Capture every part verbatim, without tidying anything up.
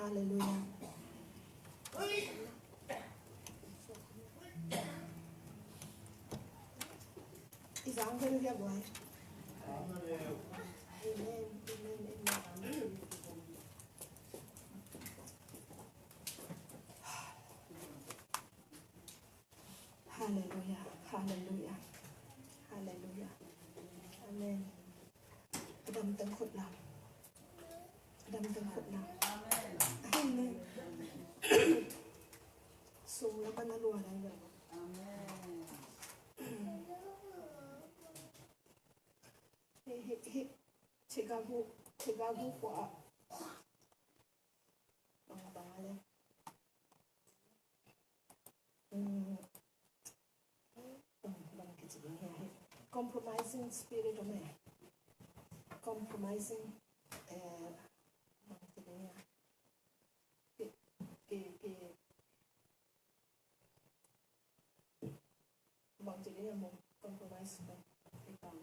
Halleluiah. I zang vel hia buai. Amen. Amen. Amen. Halleluiah. Halleluiah. Halleluiah. Amen. A damteng khut la. A damteng khut la. Amen. Sung la man a lua la. Amen. Hi, hi, hi. Chicago, Chicago khua. Bang, bang a le. Mm. Mm, bang kici ding hia hi. Compromising spirit om e. Compromising, eh, bang kici ding hia. Ki, ki, ki. Bang kici ding hia mo. Compromise ko. Ki bang.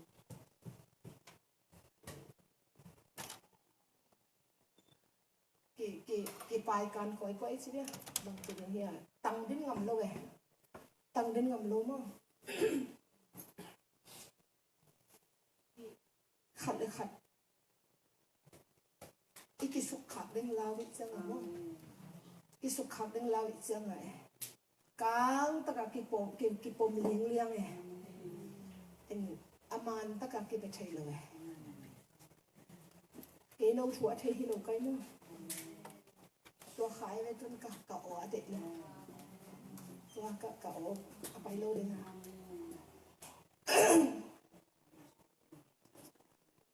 Ki, ki, ki pai kan koi koi ci dia. Bang ci ding hia. Tang din ngam lo e. Tang din ngam lo mo. Khat le khat. I kisukkhak ding lau i ciang a mo. Kisukkhak ding lau i ciang a e. Kang taka kipom, ki, kipom liangliang e. En, a man taka kipe thei lo e. Kei no thu a thei hi lo kai no. Tua khai ve tun ka, ka aw a deih lo. Tua ka, ka aw a pai lo ding a.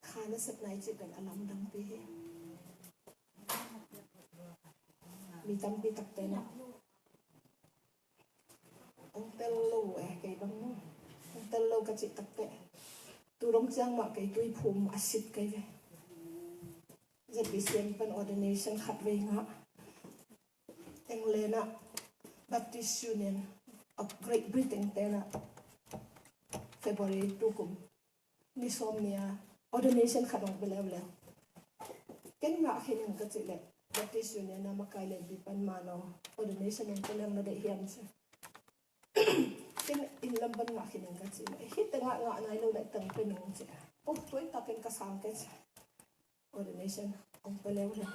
Kha nasep nai cih pen a lamdang pi hi. Mi tampi takte na. Ong tel lo e, kei bang maw. Ong tel lo ka cih takteh. Tu dong ciang mah kei Tuiphum a sit kei ve. Z B C M pan ordination khat vei ngah. England ah Baptist Union of Great Britain te na February tu kum ni sawm ni a ordination khat hong pia leuleu. Ken ngah khin ing ka cih leh Baptist Union a makai lianpi pan mah no ordination hong pia leu na deih hiam ci. Ken inn lam pan ngah khin ing ka cih leh hih tengah ngah nai lo leh teng pia ning ci. Oh, tua hi ta, ken ka sang kei ci. Ordination hong pia leuleu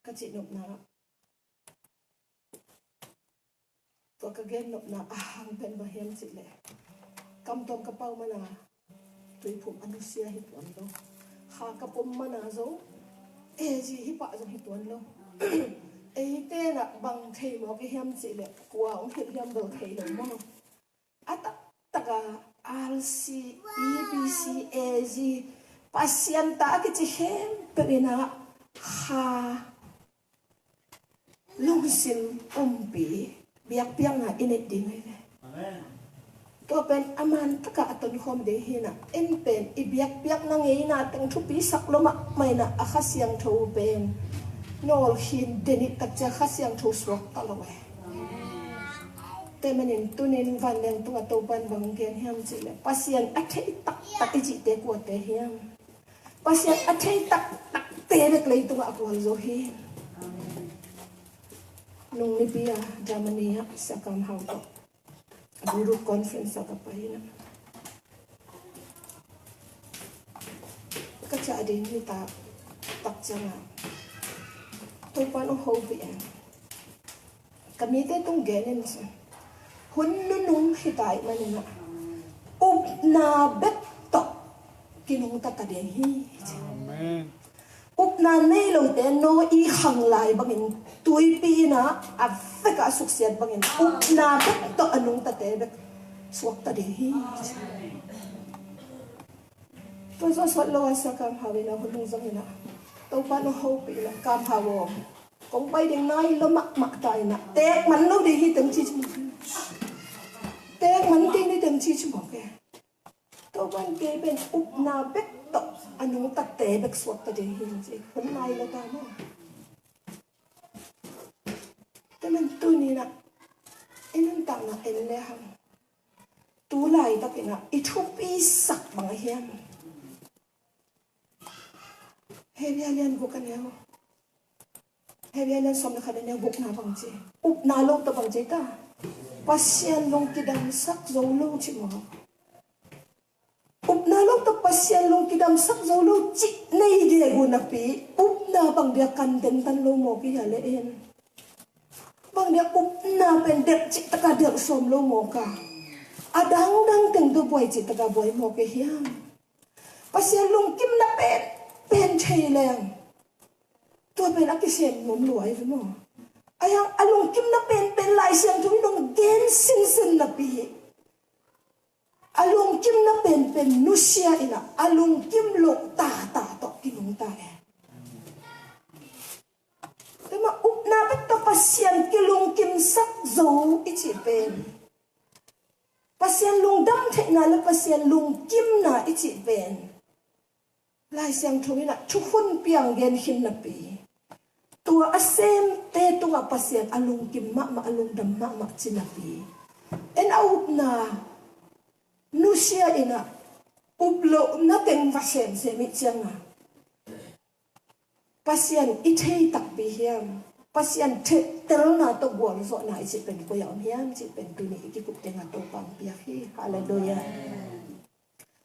ka cih nopna. Tua ka gen nopna a hang pen bang hiam cih leh, kam tuam ka pau mana Tuiphum a nusia hi tuan lo. Kha ka pom mana zong A G hi pah zong hi tuan lo. Eite na bang thei mawk i hiam cih leh, kua hong hilh hiam bel thei lo maw. A taktaka R C, E B C, A G, Pasian ta a kici khempeuh in a kha lungsim umpi biakpiakna i neih ding hi ve. Amen. Tua pen a man taka a tonkhawm ding hi na, en pen i biakpiakna ngeina teng thupi sak lo mahmah in a, a Kha Siangtho pen nawlkhin denih takcia Kha Siangtho suakta lo e. Tua manin tunin vanleng tungah Topan bang gen hiam cih leh, Pasian a thei taktak i cihte kuate hiam? Pasian a thei taktakte bek leitungah a kual zo hi. Nung nipi a Germany ah Sia Kam Hau tawh Guru Conference ah ka pai in a, ka ciah ding nitak tak ciangah Topan hong hopih e. Ka mite tung gen in ci. Hun nunung hi ta ahih manin a, upna bek tawh kinungta ta ding hi ci. Amen. Upna nei lote Noah i khang lai bangin, tuipi in a, a vekah a suksiat bangin, upna bek tawh a nungtate bek suakta ding hi ci. Tua zawh suak lo a Sia Kam Hau in a hun nung zong in a, Topa nong hopih in a, Kam Hau aw, kong pai ding nai lo mahmah ta in a, teek man lo ding hi teng ci ci mawk e. Teek man ding hi teng ci ci mawk e. Topan kei pen upna bek tawh a nungtate bek suakta ding hi ci, hun nai lo ta maw. Tua man tuni in a, i nuntakna en le hang. Tu laitakin a i thupisak bang a hiam? Hebru lian guk a neu Hebru lian sawm le khat a neu gukna bang ci, upna lo tawh bang ci ta, Pasian lungkidamsak zo lo ci maw? Upna lo tawh Pasian lungkidamsak zo lo cih nei dek uh napi, upna bang dia kan dentan lo mawk i hia le en? Bang dia upna pen delh cih taka delh sawm lo mawk a, a dangdang teng tawh buai cih taka buai mawk i hiam? Pasian lungkimna pen, pen thei leng tua pen a kisem nuam lua i ve maw? Ahi hang a lungkimna pen pen Lai Siangtho in hong gen sinsen napi, a lungkimna pen pen nusia in ah, a lungkim loh tata tawh kinungta e. Tua mah upna bek tawh Pasian kilungkimsak zo i cih pen, Pasian lungdam theihna le Pasian lungkimna i cih pen Lai Siangtho in ah thukhun piang gen khin napi, tua a semte tungah Pasian a lungkim mahmah, a lungdam mahmah ci napi, en a upna nusia in ah, up lohna teng va semsem i ciangah, Pasian i thei takpi hiam? Pasian theihtelna tawh gualzawhna i cih pen koi a om hiam cih pen tuni i kikup tengah Topa hong piak hi. Halleluiah.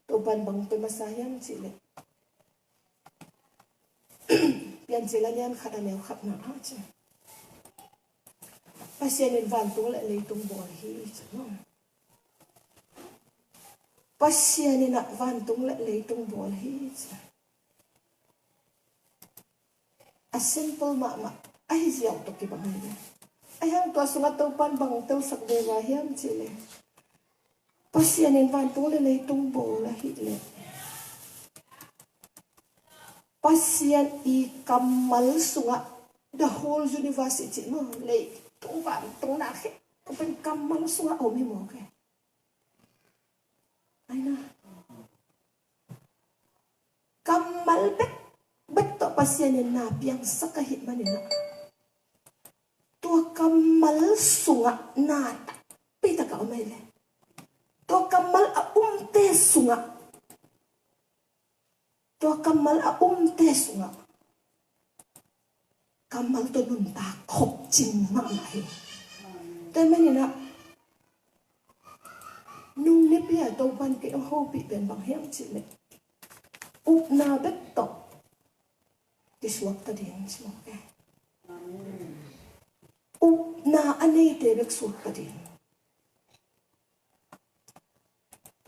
Topa in bang pia masa hiam cih leh, Piancil a lian khat a neu khatna ah ci, Pasian in vantung le leitung bawl hi ci maw? Pasian in ah vantung le leitung bawl hi ci. A simple mahmah, ahi ziau tawh kibang hi. Ahi hang tua sungah Topa in bang telsak veve hiam cih leh, Pasian in vantung le leitung bawl ahih leh Pasian i kammal sungah, the whole universe i cih maw, leitung vantung na khempeuh pen kammal sungah om hi mawk e. Aina, kammal bek bek tawh Pasian in na piangsak ahih manin ah, tua kammal sungah na takpi takah om ahih leh, tua kammal a umte sungah, tua kammal a umte sungah kammal tawh nuntak khop cing mahmah hi. Tua ahih manin ah, nung nipi a Topa in kei hong hopih pen bang hiam cih leh, upna bek tawh kisuakta ding ci mawk e. Upna a neite bek suakta ding.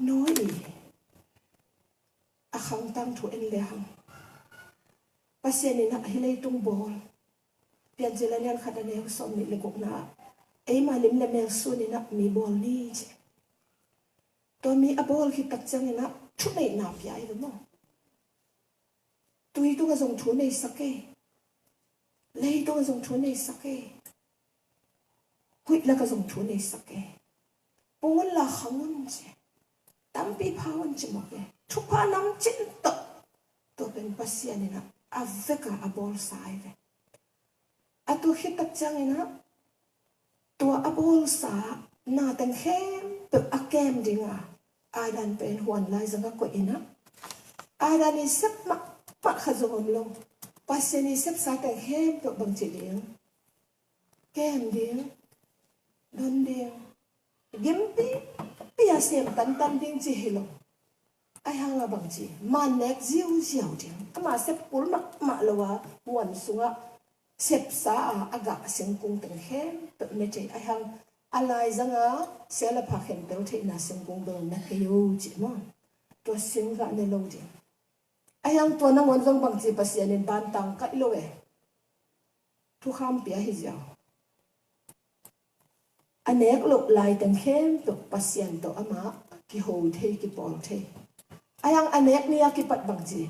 Noah i a khang tangthu en le hang, Pasian in ah hih leitung bawl, Piancil a lian khat a neu sawmnih le gukna ah, eima lim le mel sunin ah mi bawl ni ci. Tua mi a bawl khit tak ciangin ah thuneihna pia hi ve maw? Tui tungah zong thu neisak e. Lei tungah zong thu neisak e. Huih lakah zong thu neisak e. Pung un la, khang un ci. Tampi pha un ci mawk e. Thupha namcin tawh. Tua pen Pasian in ah a vekah a bawlsa hi ve. A tua khit tak ciangin ah, tua a bawlsa na teng khempeuh a kem ding a, Adam pen huan laizang a koih in ah, Adam i sep mahmah khat zong om lo. Pasian i sepsa teng khempeuh bangci ding? Kem ding, don ding, gimpi pi a sem tantan ding ci hi lo. Ahi hang a bangci, man nek ziauziau ding. Ama sep kul mahmah lo a, huan sungah sepsa a, a gah singkung teng khempeuh ne thei. Ahi hang a laizang a sia le pha khentel theihna singkung bel na kei o ci maw? Tua sing gah ne lo ding. Ahi hang tua nangawn zong bangci, Pasian in bantang kaih lo e. Thukham pia hi ziau. A nek loh lai teng khempeuh Pasian tawh amah kiho thei, kipawl thei. Ahi hang a nek ni a kipat bangci,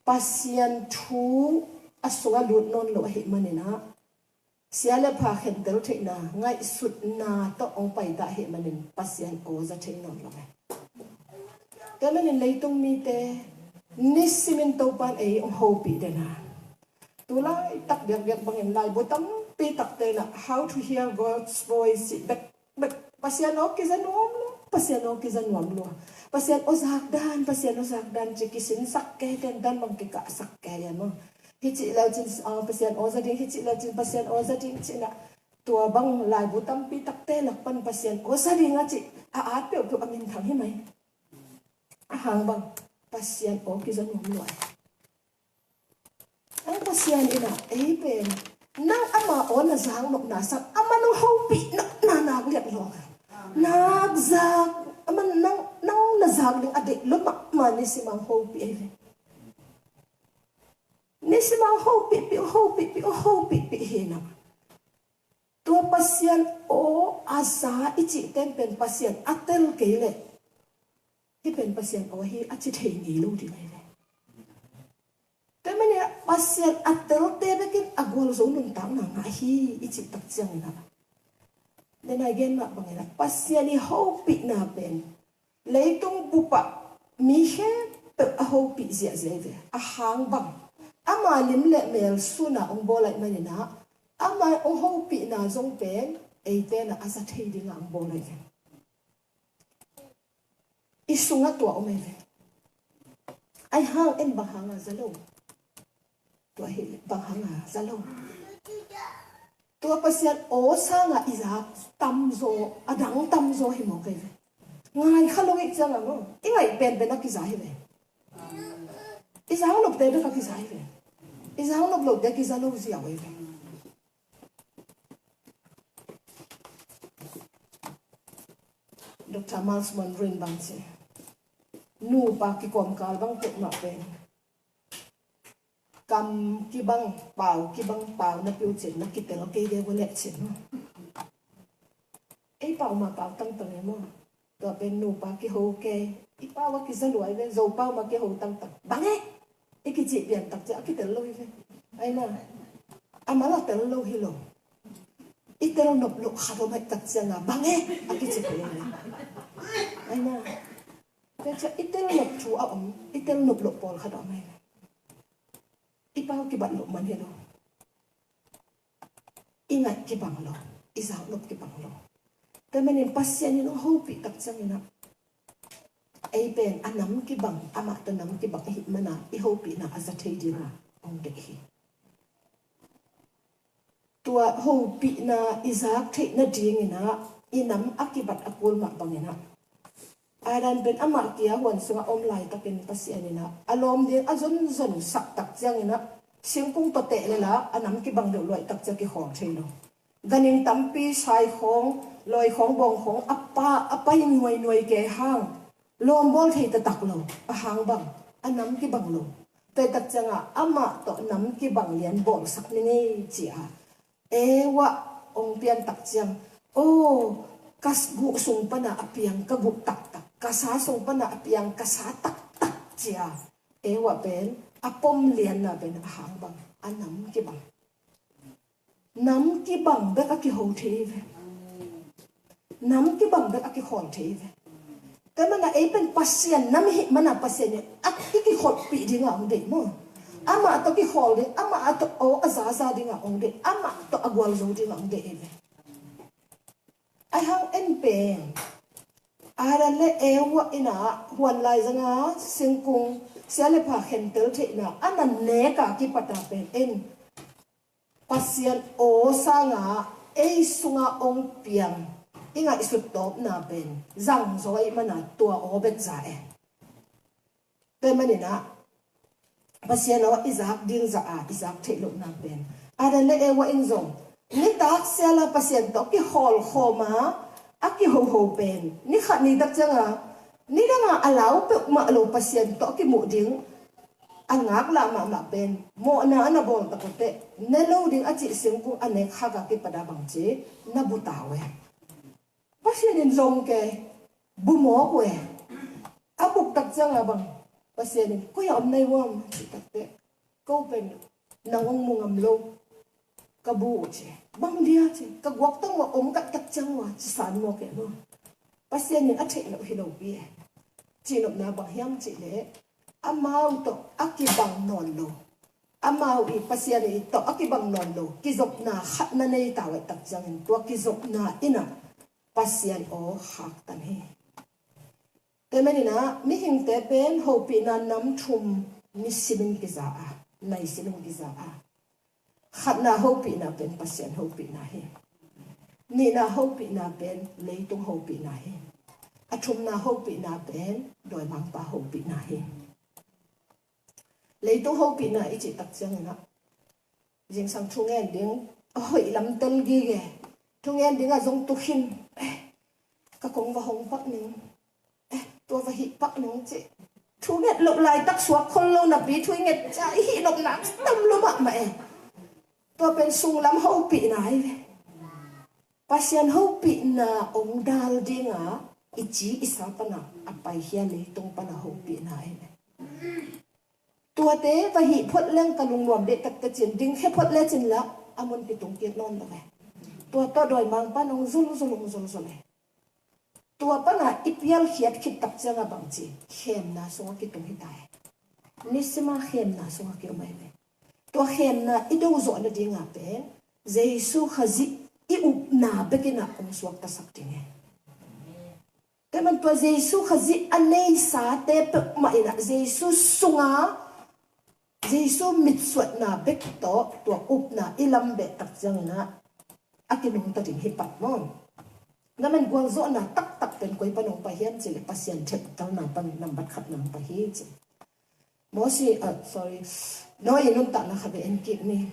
Pasian thu a sungah lut nawn lo ahih manin ah, sia le pha khentel theihna, ngaihsutna tawh hong paita ahih manin Pasian aw za thei nawn lo e. Tua manin leitung mite nisimin Topa in ei hong hopih den a, tu laitak biakbiak bangin laibu tampi takte in ah How to Hear God's Voice cih bekbek, Pasian aw kiza nuam lua, Pasian aw kiza nuam lua, Pasian aw zak dan, Pasian aw zak dan ci kisinsak kei, tentan bang kikahsak kei a maw? Hih cih leu cin, ah, Pasian aw za ding, hih cih leu cin Pasian aw za ding, cih na. Tua bang laibu tampi takte lak pan Pasian aw za ding a cih a at peuhpeuh a minthang hi mai. A hang bang Pasian aw kiza nuam lua. Ang Pasian in ah ei pen nang ama aw na zak nopna sang, ama nang hopih nopna nak liat lawng a nak zak, ama nang, nang na zak ding a deih lo mahmah nisim a hong hopih ei ve. Nisim a hong hopihpih, hong hopihpih, hong hopihpih hi na. Tua Pasian aw a za i cih teng pen Pasian a tel kei leh hih pen Pasian aw hi a ci thei ngei lo ding ahi ve. Tua manin ah Pasian a telte bekin a gualzo nuntakna ngah hi i cih tak ciangin ah, denai gen mah bangin ah Pasian i hopihna pen leitung bupah mi khempeuh a hopih ziahziah hi ve. A hang bang ama lim le mel suna hong bawl ahih manin ah ama hong hopihna zong pen eite na a za thei dingah hong bawl ahi ve. I sungah tua om ahi ve. Ai hang en bang hanga za lo? Tua hi bang hanga za lo? Tua Pasian aw sanga i za tamzaw, a dang tamzaw hi mawk ahi ve. Ngai kha lo i cianga maw, i ngaih penpen a kiza hi ve. I za nopte bek a kiza hi ve. I za nop lote kiza lo ziau ahi ve. Doctor Miles Monroe in bang ci, nupa kikawmkal bang peuhmah pen kam kibang pau, kibang pau na piu cin na kitel kei de vo leh cin. Ei pau ma pau tangtang e maw. Tua pen nupa kiho kei, i pau a kiza luai ve, Zo pau ma kiho tangtang. Bang e? I kicih pian tak ciah a kitel lo hi ve. Ai na. A mal a tel lo hi lo. I tel nop loh khat om aih tak cianga bang e? A kicih pian. Ai na. Tua ciah i tel nop thu a om, i tel nop loh pawlkhat a om ahi ve. I pau kibat loh man hi lo. I ngaih kibang lo, i zak nop kibang lo. Tua manin Pasian in hong hopih tak ciangin ah ei pen a nam kibang, amah tawh nam kibang ahih mana i hopihna a za thei dingah hong deih hi. Tua hopihna i zak theih nadingin ah i nam a kibat a kul mah bangin ah Adam pen amah kia huan sungah a om laitakin Pasian in ah a lawm ding a zonzon sak tak ciangin ah singkung tawh teh lela a nam kibang deuh luai tak ciah kikhawl thei lo. Ganhing tampi, saikhawng, lawikhawng, bawngkhawng a pa, a pai nuainuai kei hang lawm bawl thei taktak lo. A hang bang a nam kibang lo. Tua tak ciangah amah tawh nam kibang lian bawlsak ni ngei ci-a Eva hong pian tak ciang, aw, ka guh sung pana a piang ka guh taktak, ka sa sung pana a piang ka sa taktak ci-a Eva pen a pom lianna pen a hang bang a nam kibang. Nam kibang bek a kiho thei ve. Nam kibang bek a kikhawl thei ve. Tua mana ei pen Pasian nam ihih mana Pasian in a i kikholhpih dingah hong deih maw. Amah tawh kikhawl ding, amah tawh aw a zaza dingah hong deih, amah tawh a gualzo dingah hong deih ei ve. A hang en pen Adam le Eva in ah huan laizanga singkung sia le pha khentel theihna a na nek a kipat a pen en Pasian aw sanga ei sunga hong piang i ngaihsut tawpna pen zangzaw ahih mana tua aw bek za e. Tua manin ah Pasian aw i zak ding zah a i zak theih lohna pen Adam le Eva in zong nitak siala Pasian tawh kihawlkhawm a a kihoho pen ni khat ni tak cianga nidanga a lau peuhmah lo Pasian tawh a kimuh ding a ngaklah mahmah pen mawhna a na bawl takuteh ne lo ding a cih singkung a nek hak a kipat a bangci na bu ta uh e. Pasian in zong kei bu mawk uh e. A buk tak cianga bang Pasian in koi a om nai uam cih takteh ko pen nang hong mu ngam lo. Ka bu uh ci bang dia ci ka guak tang uh a om ka tak ciang uh a ci san mawk e maw. Pasian in a theih loh hi lopi e. Cihnopna bang hiam cihleh amau tawh a kibang nawn lo, amau i Pasian i tawh a kibang nawn lo kizopna khat na nei ta uh aih tak ciangin tua kizopna in ah Pasian aw khaktan hi. Tua manin ah mihingte pen hopihna nam thum nisimin kiza a naisin hong kiza a, khatna hopihna pen Pasian hopihna hi. Nihna hopihna pen leitung hopihna hi. A thumna hopihna pen dawimangpa hopihna hi. Leitung hopihna i cih tak ciangin ah, zingsang thungen ding a hoih lam tel gige, thungen ding a zong tukhin, eh, ka kong va hong pak ning, eh, tua va hih pak ning cih thu nget loh laitak suak khol lo napi thu i nget ciang i hih nopna tam lo mahmah e. Tua pen sunglam hopihna hi ve. Pasian hopihna ong dal dinga i ci i sa pana a paikhia leitung pana hopihna hi ve. Tuate va hih phot leng ka lungnuam deh takte cin, dingkhia phot le cin la a mun kitung kik nawn lo ve. Tua tawh dawimangpa nong zolzol, nong zolzol e. Tua pana i pialkhiat khit tak cianga bangci khemna sunga kitung hi ta e. Nisima khemna sunga kiom ai ve. Tua khemna i dozawh nadinga pen Jesu Khazih i upna bekina ong suaktasak ding e. Tua man tua Jesu Khazih a neisate peuhmah inah Jesu sunga Jesu mitsuatna bek tawh tua upna i lam beh tak cianginah a kinungta ding hi pat maw? Tua man gualzawhna taktak pen koi pan hong pai hiam cih leh Pasian themtalna pan nambat khatna hong pai hi ci. Mosi, ah, sorry, Noah i nuntakna khat beh en kik ni.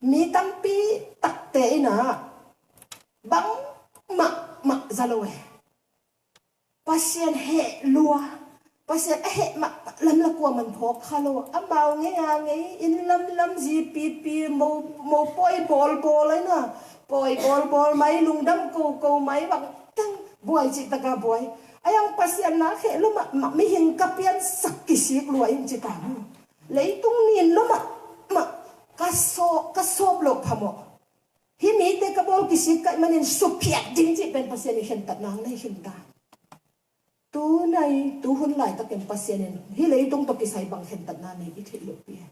Mi tampi takte inah bang mahmah za lo e. Pasian heh lua, Pasian a heh mah lamla kuaman phawk kha lo. Amau ngei a ngei, inn lamlam, zipipi, mo, mo pawi bawlbawl aina, pawi bawlbawl mai, lungdam koko mai, bangtang buai cihtaka buai. Aiang Pasian na kheh lo mahmah, mihing ka piansak kisik lua in cita mu. Leitung nin lo mahmah, ka sawp, ka sawp loh phamawh. Hih mite ka bawl kisik kaih manin suphiat ding cih pen Pasian i khentatna ang nei khinta. Tunai tuhun laitakin Pasian in hih leitung tawh kisai bang khentatna nei i theih lohpi e.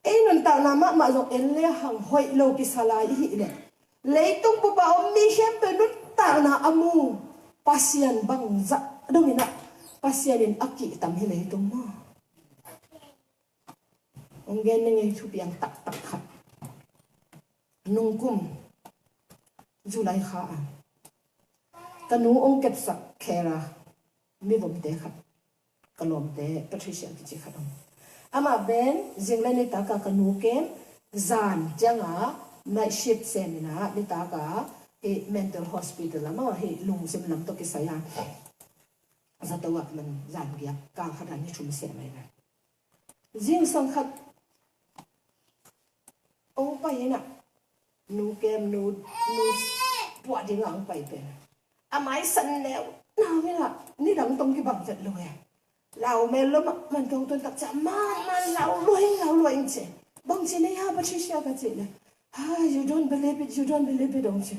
Ei nuntakna mahmah zong en le hang hoih lo kisa lai i hih leh leitung bupa om mi khempeuh nuntakna a mu Pasian bangzah donginah Pasian in a kihtam hi leitung maw? Ong gen ning ei thupiang taktak khat. Nungkum July kha a ka nu ong kepsak khera mivomte khat, ka lawmte Patricia kici khat om. Amah ben zing le nitaka ka nu kem zan cianga night shift seminah nitaka hih mental hospital lamah hih lungsim lam tawh kisai a zato ah man zan giak kal khat a ni thum sem ahi ve. Zingsang khat ong pai inah nu kem nu, nu puah dingah ong pai pen a maisan neu nau inah nidang tong kibang vet lo e. Lau mel lo mah man tong tun tak ciah man man lau lua ing lau lua ing ci. Bang ci nei ha Patricia ka cih le, ha, you don't believe it, you don't believe it, ong ci.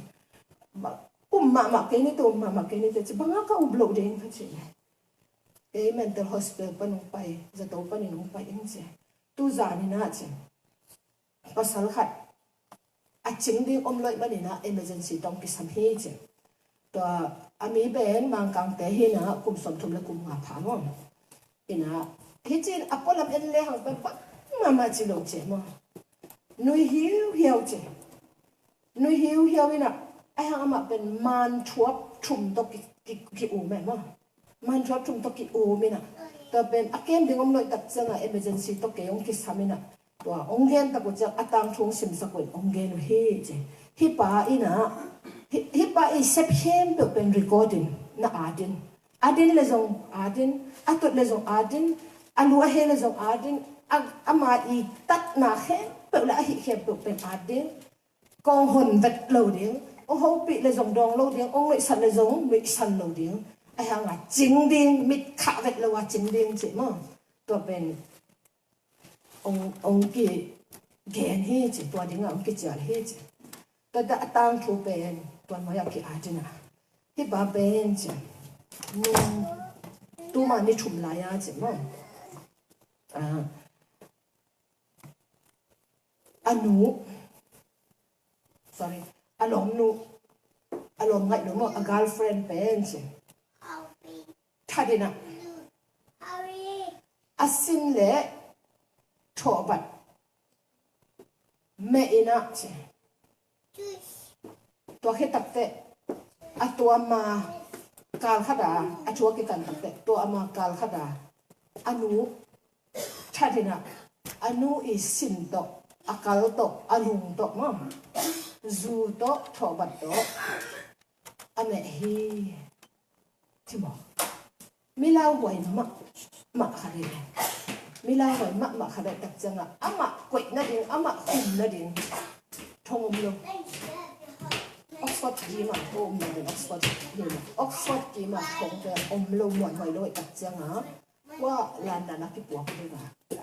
Bang um mahmah kei ni te, um mahmah kei ni te ci, banga ka up loh ding ka cih le. Kei mental hospital pan ong pai, zato panin ong pai ing ci. Tuzan inah ci, pasal khat a cing ding om loih maninah emergency tawh ong kisam hi ci. Tua a mi pen Mangkangte hinah kum sawmthum le kum nga pha maw? Inah hicin a pualam en le hang pen bang mahmah ci lo ci maw? Nui hiuhiau ci. Nui hiuhiau inah aihang amah pen man thuap thum tawh ki, ki, ki-um e maw? Man thuap thum tawh ki-um inah tua pen a kem ding om loih tak ciangah emergency tawh kei ong kisam inah tua ong gen tak uh ciang a tangthu ong simsak uh in ong gen uh hi ci. Hih pa inah hih, hih pa i sep khempeuh pen record in na at in, a din le zong at in, a tot le zong at in, a lu a he le zong at in, a, ama i tatna khempeuh le a hih khempeuh pen at ding. Kong hon vet lo ding, ong hopih le zong dawng lo ding, ong nuihsan le zong nuihsan lo ding. Aihanga cing ding, mit khah vet lo a cing ding cih maw? Tua pen ong, ong kigen hi cih, tua dingah ong kicial hi cih. Tua dah a tangthu pen tua nuai-ah ki-at inah hih pa pen cih, nung tuma ni thum lai-a cih maw? Ah, a nu, sorry, a lawmnu, a lawm ngaihnu maw, a girlfriend pen ci. That inah a sin le thawhbat meh in ah ci. Tua khit takteh a tua ma kal khat a, a thu a kikan takteh tua ma kal khat a, a nu that in ah, a nu i sin tawh, a kal tawh, a lung tawh maw, zu tawh, thawhbat tawh a meh hi. Ci maw? Mi lauhuai mahmah khat hi. Mi lauhuai mahmah khat hi tak ciangah amah koih nading, amah khum nading thong om lo. Oxford kim ah ko om nading, Oxford kim ah, Oxford kim ah thong pen om lo, muanhuai lo hi tak ciangah tua London a kipuak ding a,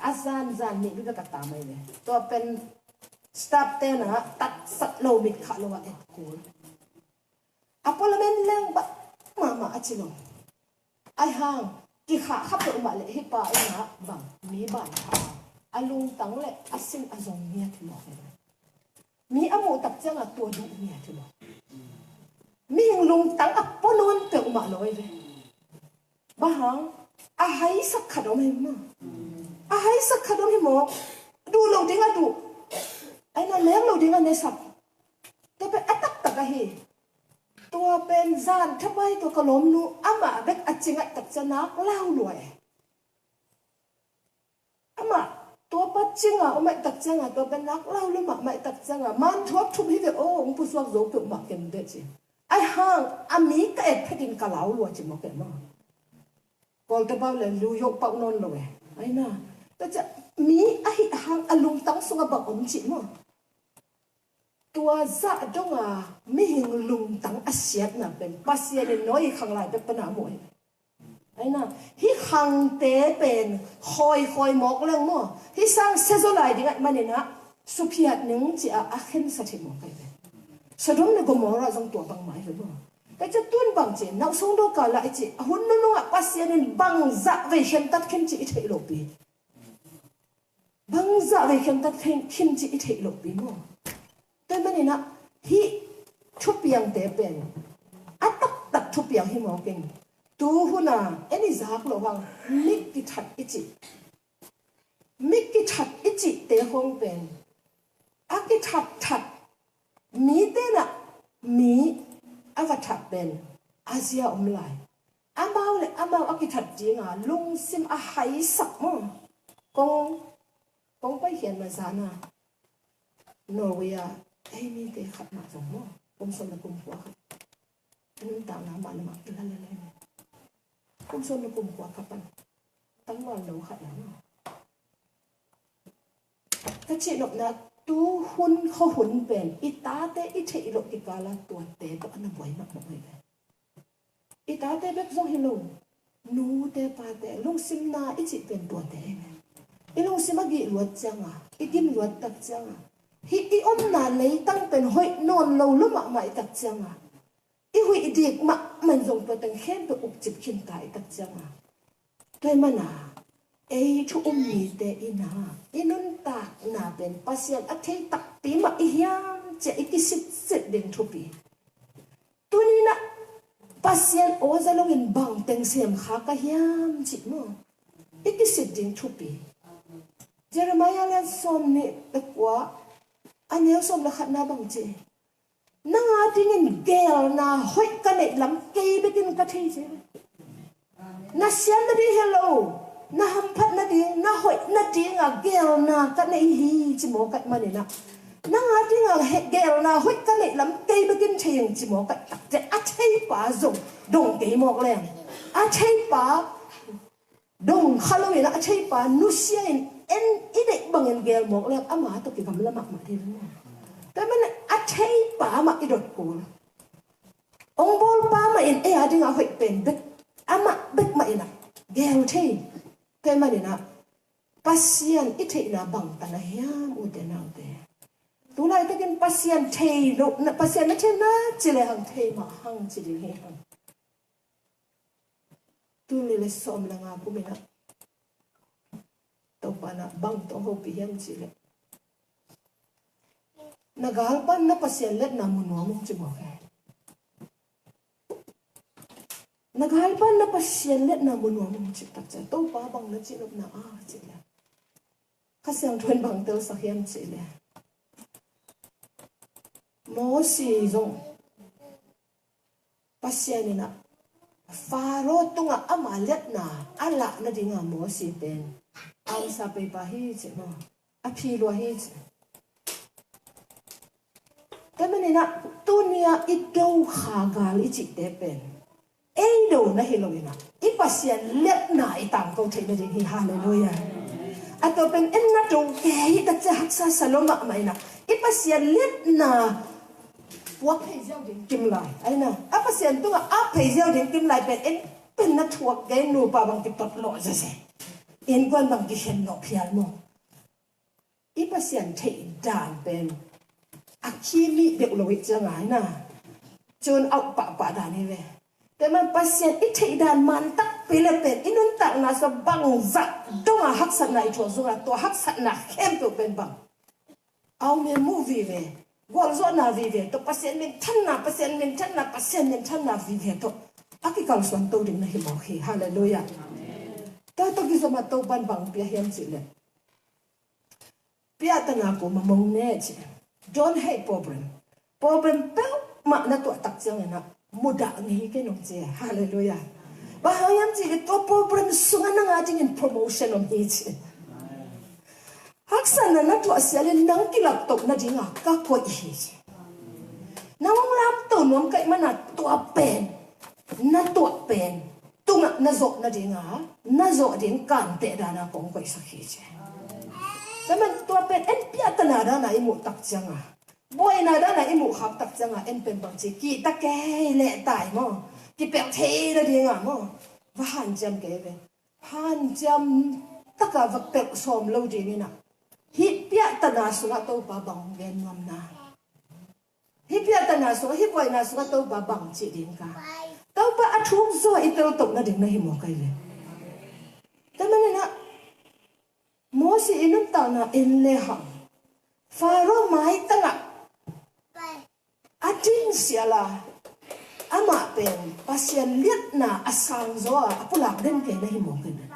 a zanzan nih bek a tam ahi ve. Tua pen staff te na tatsat lo, mit khah lo a et kul. A pualamen leng bang mahmah a ci lo. Ahi hang kikhah khap lo mah leh hih pa in ah bang mi ban kha a, a lungtang le a sin a zong ngiat hi mawk hi ve. Mi a muh tak ciangah tua duh ngiat hi lo. Mihing lungtang a pua nawn peuhmah lo hi ve. Bang hang? A haisak khat om hi maw? A haisak khat om hi mawk. Duh lo ding a duh, ahi na, nek lo ding a nesak. Tua pen a taktak ahi. Tua pen zan thapai tua ka lawmnu amah bek a ci ngaih tak ciang nak lau lua e. Amah tua pa cinga om aih tak cianga, tua pen nak lau lua mahmah aih tak cianga, man thuak thup hi ve aw, hong pusuak zo peuhmah ken beh ci. Ahi hang a mi ka et phetin ka lau lua ci mawk e maw. Kawlte pau le lu yoh pauh nawn lo e. Ahi na, tua ciah mi ahih hang a lungtang sungah bang om cih maw? Tua zah donga mihing lungtang a siatna pen Pasian in Noah i khang lai bek pana a muh hi. Ahi na, hih khangte pen khawikhawi mawk leng maw, hih sang siazaw lai ding ahih manin ah suphiat ning ci-a a khensat hi mawk ahi ve. Sodom le Gomorrah zong tua bangmah hi ve maw. Tua ciah tun bang ci, nauhsung dawka lah i cih a hun nunungah Pasian in bangzah vei khentat khin cih i theih lopi. Bangzah vei khentat khin cih i theih lohpi maw? Tua ahih manin ah hih thupiangte pen a taktak thupiang hi mawk in, tu huna en i zak loh hang mi kithat i cih, mi kithat i cihte khawng pen a kithat that mite nah mi a va that pen a zia om lai. Amau le amau a kithat dinga lungsim a haisak maw? Kong, kong paikhiatna zana Norway a ei mite khat mah zong maw, kum sawm le kum kua khat a nuntakna mah le mah kila lele maw. Kum sawm le kum kua khat pan tangval no khat na maw. Ka cihnopna, tu hun khuahun pen i tate i theih loh kikala tuate tawh a na buai mahmah mai ve. I tate bek zong hi lo, nute pate lungsimna i cih pen tuate hi ve. I lungsim a gih luat cianga, i gim luat tak cianga, hih i omna leitang pen hoih nawn lo lua mahmah i tak cianga, i huih dik mahmah in zong tua teng khempeuh ukcip khinta i tak cianga, tua ahih mana ei thu um mite in ah i nuntakna pen Pasian a thei takpi mah i hiam ci-a i kisitsit ding thupi. Tuni-in ah Pasian aw za loin bang teng sem kha ka hiam cih maw, i kisit ding thupi. Jeremiah lian sawm nih le kua, a neu sawm le khatna bang ci? Nang a dingin geelna hoih ka neih lam kei bekin ka thei ci. Na siat nading hi lo, na hamphat nading, na hoih nadinga geelna ka nei hi ci mawk ahih manin ah, nang a dinga geelna hoih ka neih lam kei bekin thei ing ci mawk ahih takte, a theipa zong dong kei mawk leng, a theipa dong kha loin ah a theipa nusia in en i deih bangin geel mawk leng ama tawh kigamla mahmah ding hi lo. Tua ahih manin a theipa mah i dot kul. Hong bawlpa mah in ei a dinga hoih pen bek, amah bek mah in ah geel thei. Tua ahih manin ah Pasian i theihna bangtan a hiam, ute naute? Tulaitakin Pasian thei lo, Pasian na thei na ci lehang thei mah hang ci ding hi hang. Tul nih le sawm le nga kum in ah Topa in ah bang tawh hopih hiam cih leh, na galpan na Pasian letna mu nuam ung ci mawk hi. Na galpan na Pasian letna mu nuam ung cih tak ciang Topa bang na cihnopna a cih leh, Kha Siangtho in bang telsak hiam cih leh, Mosi zong Pasian in ah Faro tungah ama liatna a lah nadinga Mosi pen a omsa pei pa hi cih maw, a phi lua hi cih. Tua manin ah tuni-ah i do kha gal i cihte pen ei do na hi lo in ah i Pasian liatna i tangko theih nading hi. Halleluiah. A tua pen en na do kei hi ta cia haksa sa lo mahmah in ah i Pasian liatna puak phei ziau ding kim lai. Ai na, a Pasian tungah a phei ziau ding kim lai pen en pen na thuak kei, nupa bang kitot lawh zeze, innkuan bang kikhen lawh phial maw. I Pasian theih dan pen a khimi deuh lo i ciang ai na, cun auh pahpah dan hi ve. Tua man Pasian i theih dan man takpi le pen i nuntakna sua bangzah donga haksatna i thuak zongah tua haksatna khempeuh pen bang a om hi mu vive, gualzawhna vive tawh, Pasian minthanna, Pasian minthanna, Pasian minthanna vive tawh a kikalsuan to ding na hi mawk hi. Halleluiah. Tua tawh kizom a Topan bang pia hiam cih leh, piahtana ko mamong ne ci. Don't hate problem. Problem peuhmah na tuah tak ciangin ah mudah ngei kei nong ci. Halleluiah. Bang hang hiam cih leh tua problem sungah nang a dingin promotion om hi ci. Haksatna na tuah sial in nang kilaktoh nadinga ka koih hi ci. Nang hong lamto nuam ka hih mana tua pen, na tuah pen tungah na zawh nadinga na zawh ding kanteh dana kong koihsak hi ci. Tua man tua pen en piahtana dana i muh tak cianga, buaina dana i muh khak tak cianga en pen bang ci, kihta kei leh tai maw, kipelh thei nadinga maw, va hanciam kei ve. Hanciam taka va pelh sawm lo dingin ah hih piahtana sungah Topa bang gen nuamna, hih piahtana sungah, hih buaina sungah Topa bang cih ding ka, Topa a thuk zaw i teltoh nading na hi maw kai ve. Tua manin ah Mosi i nuntakna en le hang Faro maitangah a ding siala amah pen Pasian liatna a sang zaw a a pulak den kei na hi maw kai ve.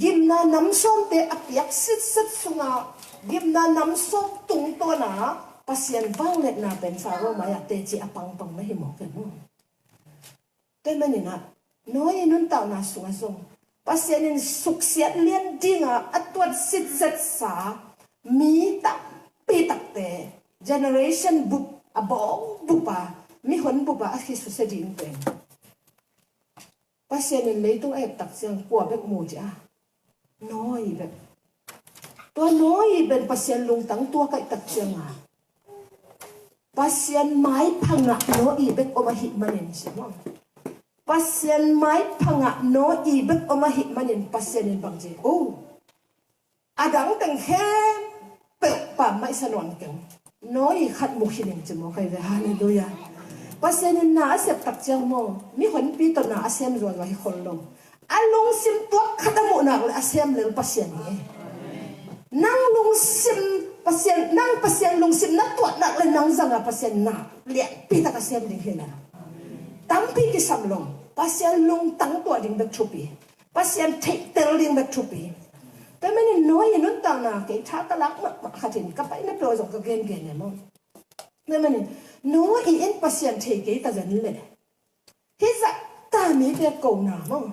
Gimna nam sawmte a piak sitset sunga gimna nam sawm tungtawna Pasian vangliatna pen Faro mai-ah teci a pangpang na hi mawk e maw. Tua maninah Noah i nuntakna sungah zong Pasian in suksiat lian dinga a tuat sitsetsa mi tampi takte generation bup a bawng bupa mihon bupa a khisusia ding pen Pasian in leitung a et tak ciang kua bek mu ci a? Noah bek. Tua Noah pen Pasian lungtang tua kaih tak cianga Pasian maipha ngah Noah bek om ahih manin ci maw? Pasian maipha ngah Noah bek om ahih manin Pasian in bang ci? O, a dang teng khempeuh pammaih sa nawn keng. Noah khat mu khin ing ci maw kai ve. Halleluiah. Pasian in na a sep tak ciang maw, mihonpi tawh na a sem zuazua hi khol lo. A lungsim tuak khat a muh nak le a sem lel Pasian hi. Nang lungsim Pasian, nang Pasian lungsim na tuah nak le nang zanga Pasian na lianpi tak a sem ding hi na. Tampi kisam lo. Pasian lungtang tuah ding bek thupi. Pasian theihtel ding bek thupi. Tua manin Noah i nuntakna kei tha ka lak mahmah khat in ka paina peuh zong ka gengen e maw. Tua manin Noah i in Pasian thei kei ka zen leh hih zahta mite kona maw,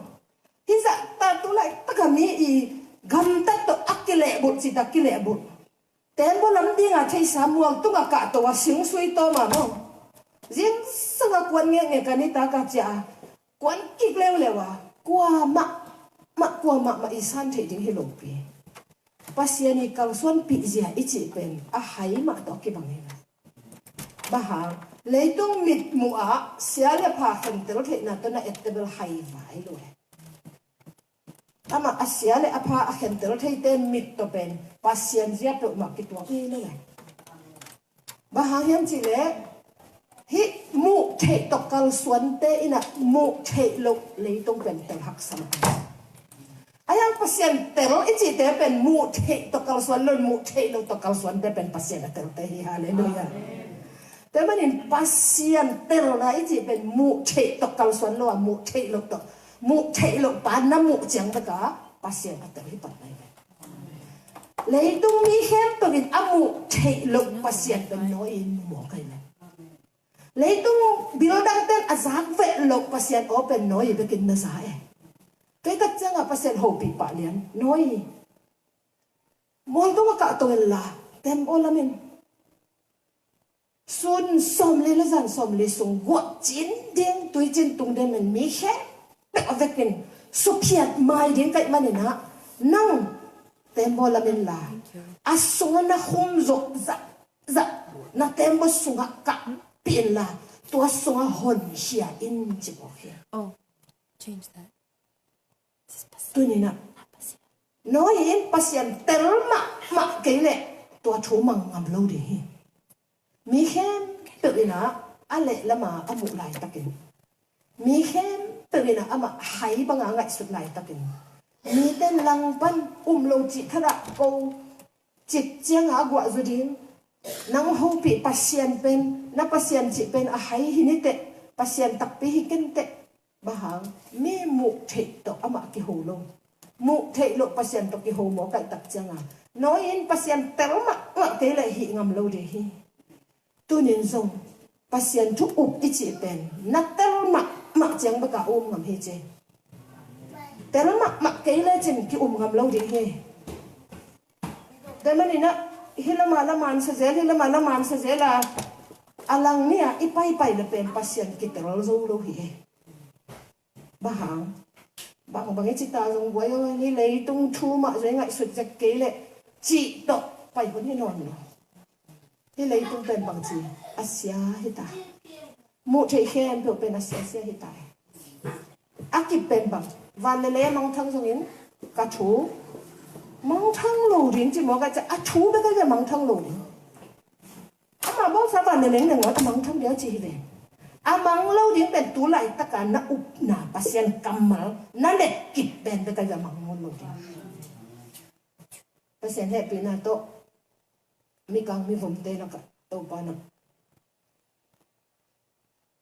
hih zahta tu laitak a mi i gamtat tawh a kilehbulh cita kilehbulh. Tembaw lam dinga theisa mual tunga kahto a singsui tawma maw, zingsanga kuan ngekngek a nitaka ciah a kuan kik leuleu a, kuamah mah kuamah mah i san theih ding hi lopi. Pasian i kalsuanpih zia i cih pen a hai mah tawh kibang hi. Bang hang? Leitung mitmuh ah sia le pha khentel theihna tawh na ettebel hai vai lo he. Amah a sia le a pha a khentel theite mit tawh pen Pasian zia peuhmah kituak hi lo he. Bang hang hiam cihleh hih muh theih tawh kalsuante inah muh theih loh leitung pen tel haksa lo. A hiang Pasian tel i cihte pen muh theih tawh kalsuan lo, muh theih loh tawh kalsuante pen Pasian a telte hi. Halleluiah. Tua manin Pasian telna i cih pen muh theih tawh kalsuan lo a, muh theih loh tawh, muh theih loh pa na muh ciang beka Pasian a tel hi pat nai ve. Leitung mi khempeuh in a muh theih loh Pasian pen nawi in mu mawk ahi ve. Leitung bil dangte in a zak veh loh Pasian aw pen nawi bekin na za e. Kei tak ciangah Pasian hopih pah lian nawi. Mual tungah kah tong inla, tembaw lamin sun sawmli le zan sawmli sung guah cin ding, tui cin tung ding in mi khempeuh a vekin suphiat mai ding ka hih manin ah, nang tembaw lamin la, a sungah na khum zawh zahzah, na tembaw sungah kahpih inla, tua sungah honkhia in ci mawk hi. Oh, change that. Tuni-in ah, nawi in Pasian tel mahmah kei leh tua thu mang ngam lo ding hi. Mi khempeuh in ah a leh lama a muh laitakin, mi khempeuh in ah amah hai banga ngaihsut laitakin, mite langpan um lo cih khat ah ko cik cianga a guah zaw ding. Nang hopih Pasian pen, na Pasian cih pen a hai hi ni teh, Pasian takpi hi ken teh. Bang hang, mi muh theih tawh amah kiho lo. Muh theih loh Pasian tawh kiho maw kaih tak cianga, nawi in Pasian tel mahmah kei leh hih ngam lo ding hi. Tunin zong Pasian thu up i cih pen na tel mahmah ciang beka um ngam hi ci. Tel mahmah kei lecin ki-um ngam lo ding hi. Tua manin ah, hih lama laman sa zel, hih lama laman sa zel a, a lang ni-a i paipai le pen Pasian kitel zo lo hi e. Bang hang, bangbang i ci ta zong guai aw, hih leitung thu mah zong i ngaihsut zek kei leh cih tawh pai hun hi nawn lo. Hih leitung pen bangci a sia hi ta. Muh theih khempeuh pen a siasia hi ta. A kip pen bang, van le lei a mangthang zongin ka thu mangthang lo ding ci maw, ka ci a, thu bek a mangthang lo ding. Amah bawlsa van le lei neng a mangthang ding a ci hi ve. A mang lo ding pen tu laitaka na upna Pasian kammal na let kip pen bek a mang nawn lo ding. Pasian hehpihna tawh mikang mivomte lakah Topa na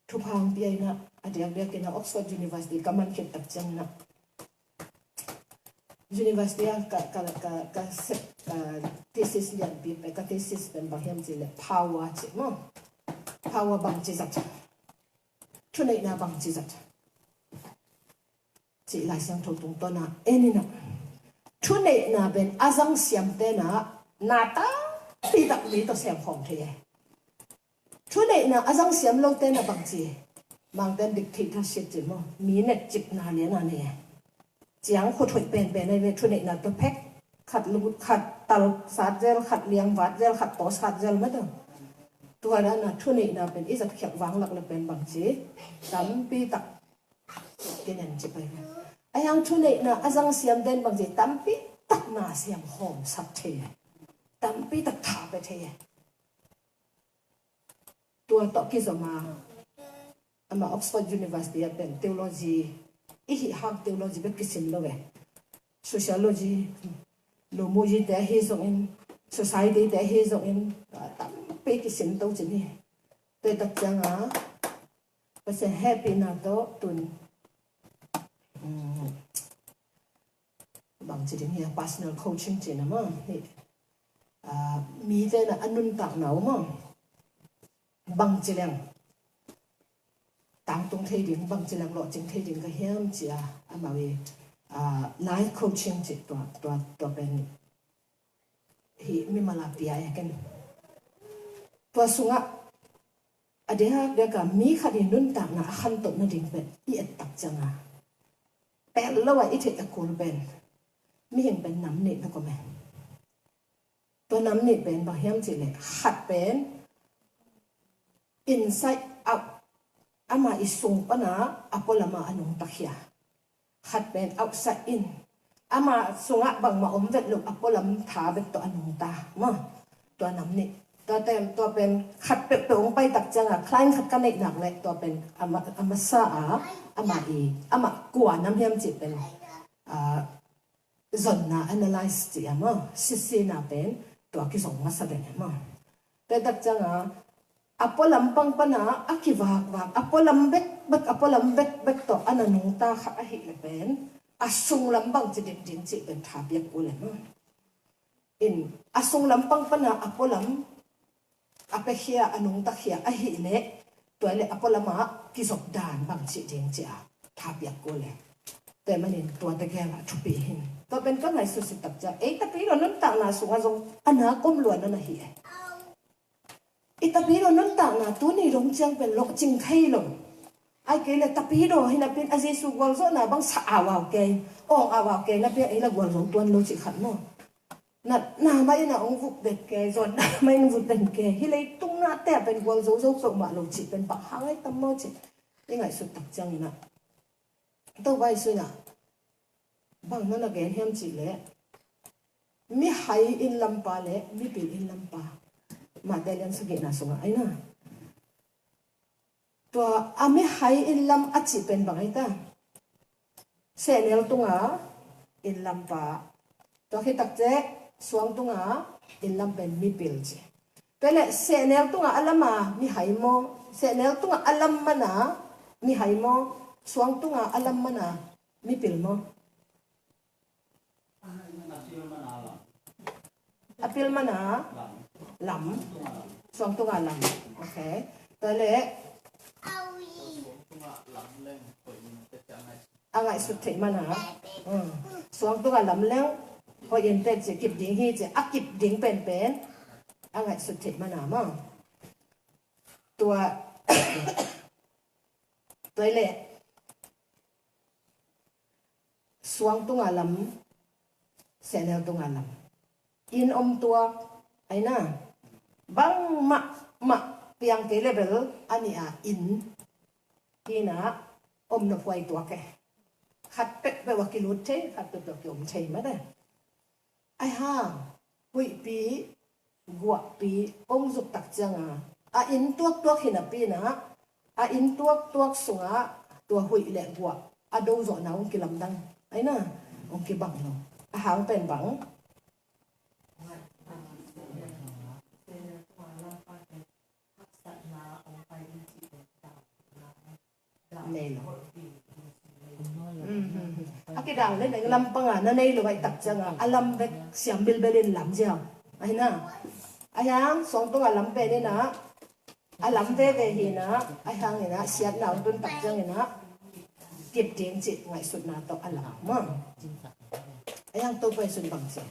thupha hong pia in ah, a diakdiakin ah Oxford University ka man khit tak ciangin ah, university ah ka, ka, ka, ka sep, ka thesis lianpi, ka thesis pen bang hiam cih leh power cih maw. Power bangci zat, thuneihna bangci zat cih Lai Siangtho tungtawn ah en in ah, thuneihna pen a zangsiamte in ah na tampi tak mi tawh sem khawm thei e. Thuneihna a zangsiam lote in ah bangci, Mangte'n dictatorship ci maw, mi netcikna lian a nei e. Ciang khut hoih penpen ahi ve, thuneihna tawh phek, khat lut khat tal sat zel, khat liang vat zel, khat taw sat zel mah tawh. Tua dan a thuneihna pen i zatkhiat vanglak le pen bangci, tampi tak kinen ci pai ve. Ahi hang thuneihna a zangsiamte in bangci, tampi tak na siam khawm sak thei e. Tampi tak tha pia thei e. Tua tawh kizom a, amah Oxford University ah pen theology, i hih hang theology bek kisim lo e. Sociology, lumuyi te ahi zongin, society te ahi zongin, tampi kisim to cin hi. Tua tak cianga Pasian hehpihna tawh tun, um, bangci ding hiam, personal coaching cihna maw, hih, ah, mite in ah a nuntakna uh maw, bangci leng tangtung thei ding, bangci leng lawhcing thei ding ka hiam ci a, amau i, ah, life coaching cih tua, tua, tua pen hih mimal a pia e ken. Tua sungah a diakdiak a mi khat i nuntakna a khantoh nading pen i et tak cianga, pel lo a i theih a kul pen mihing pen nam nih bek om e. Tua nam nih pen bang hiam cih leh, khat pen inside out, ama i sung pana a pualam a a nungta khia. Khat pen outside in, ama sungah bangmah om vet lo, a pualam tha bek tawh a nungta maw. Tua nam nih. Tua pen, tua pen khat peuhpeuh hong pai tak cianga, client khat ka neih nak leh tua pen a ma-, a masa a, ama i, ama kua nam hiam cih pen, ah, zonna, analyze cih a maw, sisina pen tua kizong masa den e maw. Tua tak cianga a pualam pang pana a kivakvak, a pualam bekbek, a pualam bekbek tawh a na nungta khat ahih leh pen a sunglam bangci dim ding cih pen tha piak kul e maw. In a sunglam pang pana a pualam a piakhia, a nungtakhia ahih leh tua leh a pualam ah kizop dan bangci ding ci a tha piak kul e. Tua manin tua tegel ah thupi hi. Tua pen ka ngaihsut si tak ciang ei Tapidaw nuntakna sungah zong a nak om lua na na hi e. I Tapidaw nuntakna tuni dong ciang pen lawhcing thei lo. Ai kei le Tapidaw hi napin a Jesu gualzawhna bang sa awau kei, awng awau kei napin ei la gualzo tuan lo cih khat maw. Natna mah in a hong vut den kei, zawtna mah in vut den kei, hi leitung nate ah pen gualzo zo peuhmah lo cih pen bang hang ai tam maw cih i ngaihsut tak ciangin ah Topa Jesu in ah bang na na gen hiam cih leh mihai inn lampa le mipil inn lampa. Mate lian sagihna sungah ai na. Tua a mihai inn lam a cih pen bang ai ta? Sehnel tunga inn lampa. Tua khit tak ciang suang tunga inn lam pen mipil ci. Tua leh sehnel tunga a lam a mihai maw? Sehnel tunga a lam mana mihai maw? Suang tunga a lam mana mipil maw? A pil mana lam. Suang tunga lam. Ok. Tua leh a ngaihsut theih mana. Hmm. Suang tunga lam leng hoih in tet ci, kip ding hi ci, a kip ding penpen a ngaihsut theih mana maw. Tua tua leh suang tunga lam, sehnel tunga lam. Inn om tuak ai na. Bangmah mah piang kei leh bel a nih a inn hi na om nophuai tuak e. Khat peuhpeuh a kilut thei, khat peuhpeuh a kiom thei mah e. Ai hang huihpi guahpi hong zuk tak cianga a inn tuaktuak hi napi in ah a inn tuaktuak sungah tua huih le guah a do zawhna hong kilamdang ai na, hong kibang lo. A hang pen bang? Nei lo. A kidang le neng lam panga na nei lo ai tak cianga a lam bek siam bilbel in lam ziau ai na. A hiang suang tunga lam pen in ah a lam veve hi na. A hiang in ah siatna hong tun tak ciangin ah kip ding cih ngaihsutna tawh a lam maw. A hiang Topa Jesu in bang ci?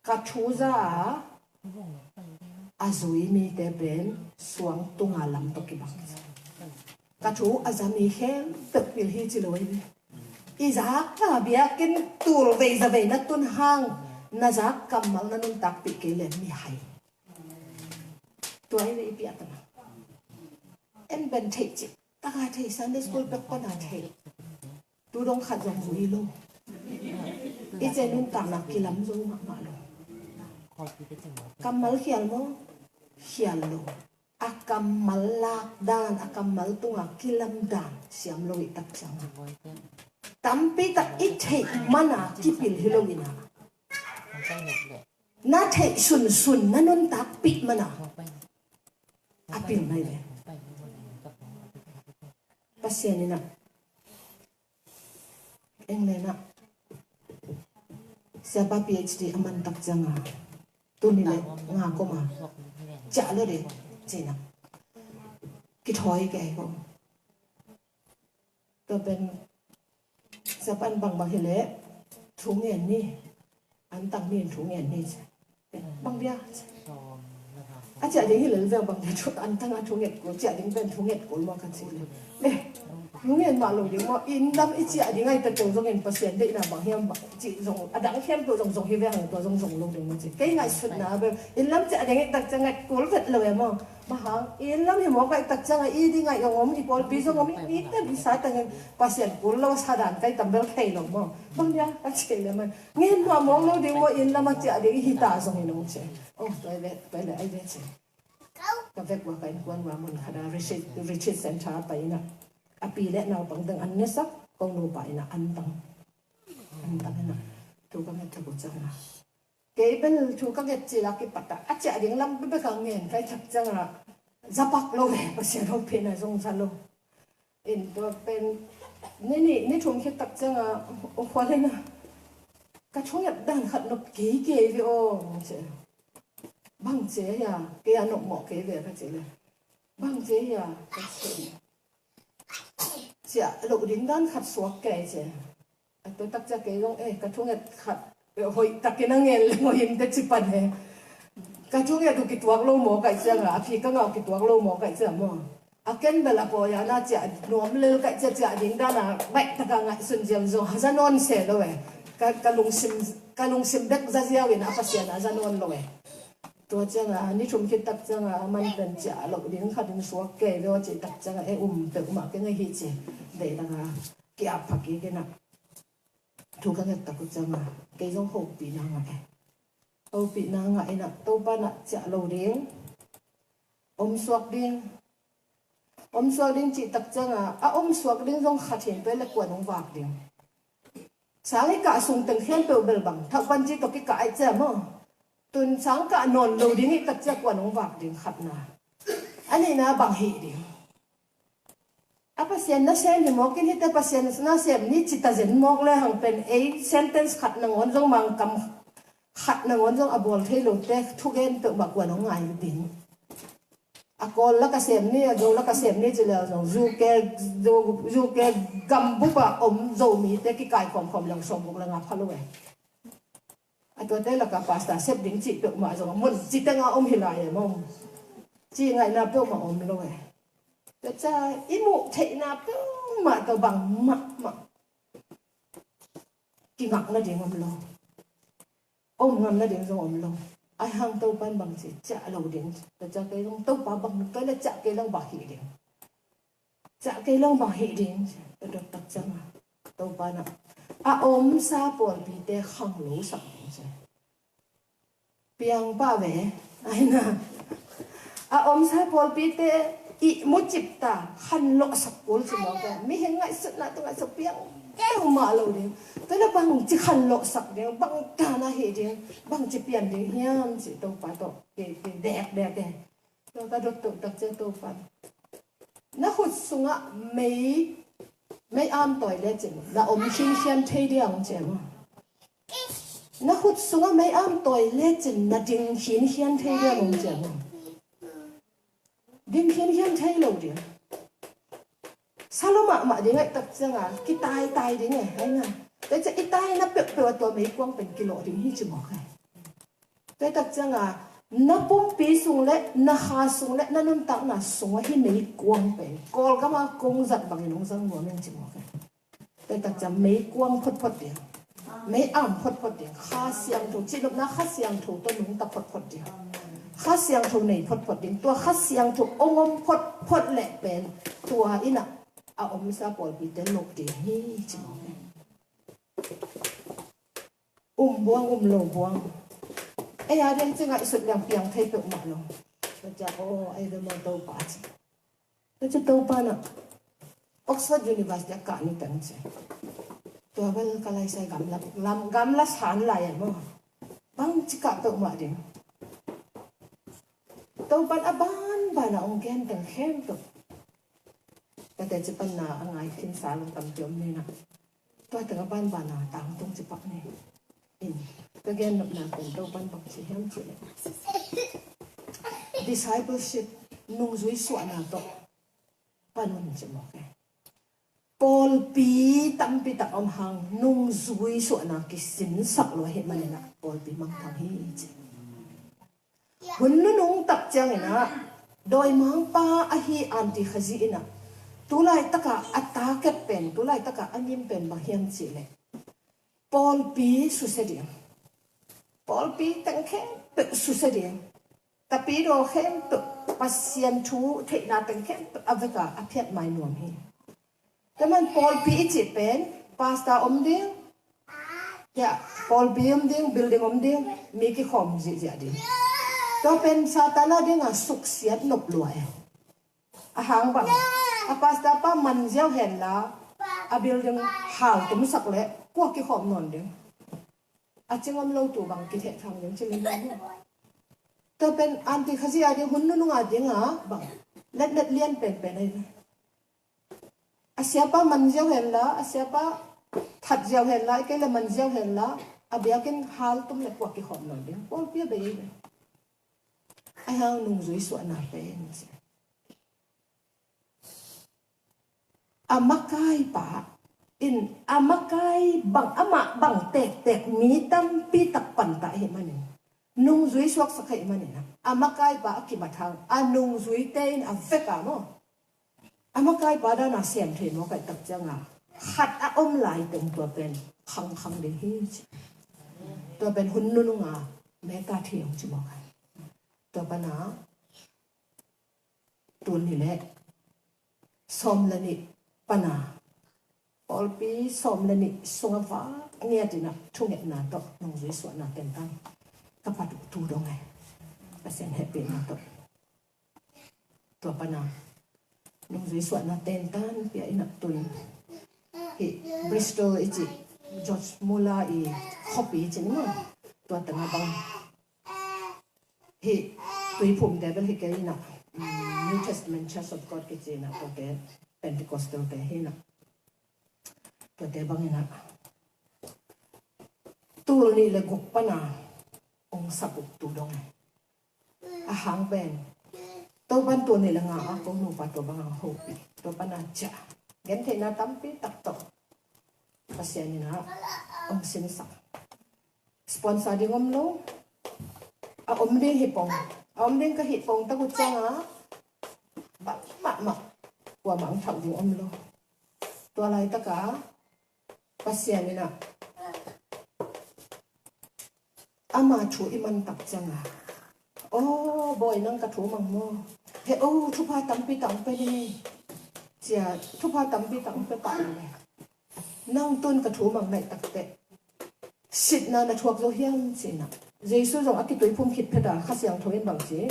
Ka thu za a a zui mite pen suang tunga lam tawh kibang. Ka thu a za mi khempeuh pil hi ci lo hi. I zak a biakinn tul vei za vei na tun hang na zak kammal na nuntakpih kei leh mihai. Tua hi ve i piahtana. En ben theih cih taka theih, Sunday school pek pana theih. Tu dong khat zong zui lo. I cih nuntakna kilam zo mahmah lo. Kammal khial maw? Khial lo. A kammal lak dan, a kammal tunga kilam dan siam lo i tak ciang tampi tak i theih mana kipil hi lo in ah na theih sunsun na nuntakpih mana a pil mai ve. Pasian in ah England ah siapa PhD a man tak cianga tuni le nga koma ciah lo ding cina kithawi kei ko. Tua pen siapa in bangbang hileh thu ngen ni, an tang ni in thu ngen ni ci. Bang dia a ciah ding hileh veng bang dia thu an tang a thu nget kul, ciah ding pen thu nget kul maw ka ci le. Eh, thu ngen mah lo ding maw, inn lam i ciah ding ai ta to zongin Pasian deihna bang hiam bang cih zong a dang khempeuh zong zong hi veng tua zong zong lo ding maw ci. Kei ngaihsutna bel inn lam ciah ding i tak ciang nget kul vet lo e maw. Bang hang inn lam hi mawk ai tak cianga i ding ai ong om, i pawlpi zong om, i tem i sa tangin Pasian kul lo sa dan kai tam bel thei lo maw. Bang dia ka ci le man ngen mah mawk lo ding maw, inn lam a ciah ding hi ta zong hi nong ci. Oh, tua i ve, tua i le ai ve ci. Ka vek ua ka innkuan ua mun khat a retreat, retreat center a pai in ah a pi le naupang dang an nesak, kong nupa in ah an tang. An tang in ah thu ka nget ka bu ciang a kei bel thu ka nget cil a kipat a a ciah ding lam bebek a ngen kai tak cianga zapak lo ve, Pasian hopihna zong za lo. In tua pen Ni nih, ni thum khit tak ciangah, u Khual in ah, ka thunget dan khat nop kei kei ve aw, ci. Bang ci hiam, kei a nop mawh kei ve ka cih leh. Bang ci hiam, ka cih. Ciah loh ding dan khat suak kei ci. A tua tak ciah kei zong, eh, ka thunget khat, eh, hoih takin a ngen leng hoih in te ci pan he. Ka thunget uh kituak lo maw kaih ciangah, a phi ka ngah uh kituak lo maw kaih ciang maw. A ken bel a pawi a na ciah nuam lel kaih ciah, ciah ding dan a baih taka ngaihsun ziau zong a za nawn se lo eh. Ka, ka lungsim, ka lungsim bek za ziau in a Pasian a za nawn lo eh. Tua ciangah, ni thum khit tak ciangah, a man pen ciah loh ding khat in suak kei ve aw cih tak ciangah, e um peuhmah keng ahi ci. Deih taka, ki-ap pha kik in ah. Thu ka nget tak uh ciangah, kei zong hopihna ngah e. Hopihna ngah in ah, Topa in ah ciah lo ding. Om suak ding. Om suak ding cih tak ciangah, a om suak ding zong khat hi in tua leh kuan hong vak ding. Sang i kah sung teng khempeuh bel bang, thak pan ci tawh kikah aih ciang maw. Tun sang kah nawn lo ding i tak ciang kuan hong vak ding khatna. A nihna bang hih ding. A Pasian nasem hi mawk in hite Pasian nasem ni ci ta zen mawk le hang pen ei sentence khat nangawn zong mangkam khat nangawn zong a bawl thei lote thugen peuhmah kuan hong ngai ding. A Kawl lak a sem ni, a Zo lak a sem ni ci leh zong, zuke, zu, zuke gambup a om Zomite kikaikhawm khawm leng sawmguk le nga pha lo e. A tuate lak a pastor sep ding cih peuhmah zong a mun ci teng a om hi lai e maw. Ci ngaihna peuhmah om lo e. Tua ciang i muh theihna peuhmah tawh bang mahmah kingakna ding om lo. Om ngamna ding zong om lo. Ahi hang Topa in bang ci, ciah lo ding. Tua ciah kei zong Topa bang, tua leh ciah kei lo bang hih ding. Ciah kei lo bang hih ding. Tua dot tak ciangah Topa in ah, a omsa pawlpite khanglo sak ding ci. Piang pah ve. Ahi na. A omsa pawlpite ihmu cipta khanlawhsak kul ci mawk e. Mihing ngaihsutna tawh ngaihsut piang peuhmah lo ding. Tua leh bangci khanlawhsak ding, bang dan a hih ding, bangci pian ding hiam ci Topa tawh ki, kidekdek e. Tua ka dot toh tak ciang Topa in, na khut sungah mei, mei-am tawi lecin na om khinkhian thei ding ci maw. Na khut sungah mei-am tawi lecin na ding khinkhian thei ding ci maw. Ding khinkhian thei lo ding. Sa lua mahmah ding ahih tak ciangah kitaitai ding e, ahi na. Tua ciang i taina peuhpeuh ah tua meikuang pen kilawh ding hi ci mawk e. Tua tak ciangah na pumpi sung le na kha sung le na nuntakna sungah hih meikuang pen Kawlgam a kong zat bangin hong zang nuam ing ci mawk e. Tua tak ciang meikuang photphot ding, mei-am photphot ding, Kha Siangtho, cihnopna Kha Siangtho tawh nungta photphot ding, Kha Siangtho nei photphot ding, tua Kha Siangtho hong om photphot leh pen tua in ah a omsa pawlpite loh ding hi ci mawk e. Um buang, um lo buang. Ei a ding ci ngaihsut leng piang thei peuhmah lo. Tua ciang, aw, ei ve maw Topa ci. Tua ciang Topa in ah Oxford University a kah ni teng ci. Tua bel ka laisai gamla, lam, gamla san lai e maw. Bangci kah peuhmah ding. Topa in a banban a hong gen teng khempeuh. Tate ci panna a ngai khinsa lo tampi om ni na. Tua teng a banban a tangtung ci pak ni. In, ka gen nopna pen Topa in bang ci hiam cih leh, discipleship, nungzui suahna tawh pan un ci mawk e. Pawlpi tampi tak om hang nungzui suahna kisinsak lo ahih manin ah pawlpi mangthang hi ci. Hun nunung tak ciangin ah dawimangpa ahi Aunty Khazih in ah tu laitak a a target pen, tu laitak a a ngim pen bang hiam cih leh pawlpi susia ding. Pawlpi teng khempeuh susia ding. Tapidaw khempeuh, Pasian thu theihna teng khempeuh a vek a a phiat mai nuam hi. Tua man pawlpi i cih pen pastor om ding, ya, pawlpi om ding, building om ding, mi kikhawm ziahziah ding. Tua pen Satan a ding a suksiat nop lua e. A hang bang, a pastor pa man ziau hen la, a building hal tumsak leh kua kikhawm nawn ding. A cing om lo tu bang kithehthang ding ci leng. Tua pen Aunty Khazih a ding, hun nunung a ding a bang letlet lian penpen ahi. A siapa man ziau hen la, a siapa that ziau hen la, i kei le man ziau hen la, a biakinn hal tum le kua kikhawm lo ding. Pawlpi a bei ve. Ahi hang nungzui suahna pen ci. A makaipa in a makai bang, amah bang tektek mi tampi tak pantah ahih manin, nungzui suaksak ahih manin, a makaipa a kimat hang a nungzuite in a vek a maw, a makaipa dana sem thei mawk ahih tak cianga khat a om lai teng tua pen khangkhang ding hi ci. Tua pen hun nununga meta thei hong ci mawk a. Tua pana tul nih le sawm le nih pana pawlpi sawm le nih sunga vak ngiatinah thungetna tawh nungzui suahna tentan ka pat uh tu dong e. Pasian hehpihna tawh tua pana nungzui suahna tentan pia inah tun hi Bristol i cih George Muller i khuapi i cih ni maw, tua tanga bang hi Tuiphum te bel hi kei inah, mm, New Testament Church of God kici inah, tuate Pentecostal te hi inah, tuate bang inah tul nih le guk pana ong sak uh tu dong e. A hang pen Topan tul nih le nga a ko nupa tua bang a hopih, tua pana ciah gentheihna tampi tak tawh Pasian inah ong sinsak. Sponsor ding om lo. A om ding hi pong. A om ding ka hih pong tak uh cianga bang mahmah kuamah ang thauh ding om lo. Tua laitaka Pasian inah ama thu i man tak cianga, "Aw bawi, nang ka thu mang maw? He o, thupha tampi tak ang pe ni," cia thupha tampi tak ang pe pah le, "Nang tun ka thu mang naih takteh sitna na thuak zo hiam?" Ci inah Jesu zong a kituiphum khit pheta Kha Siangtho in bang ci,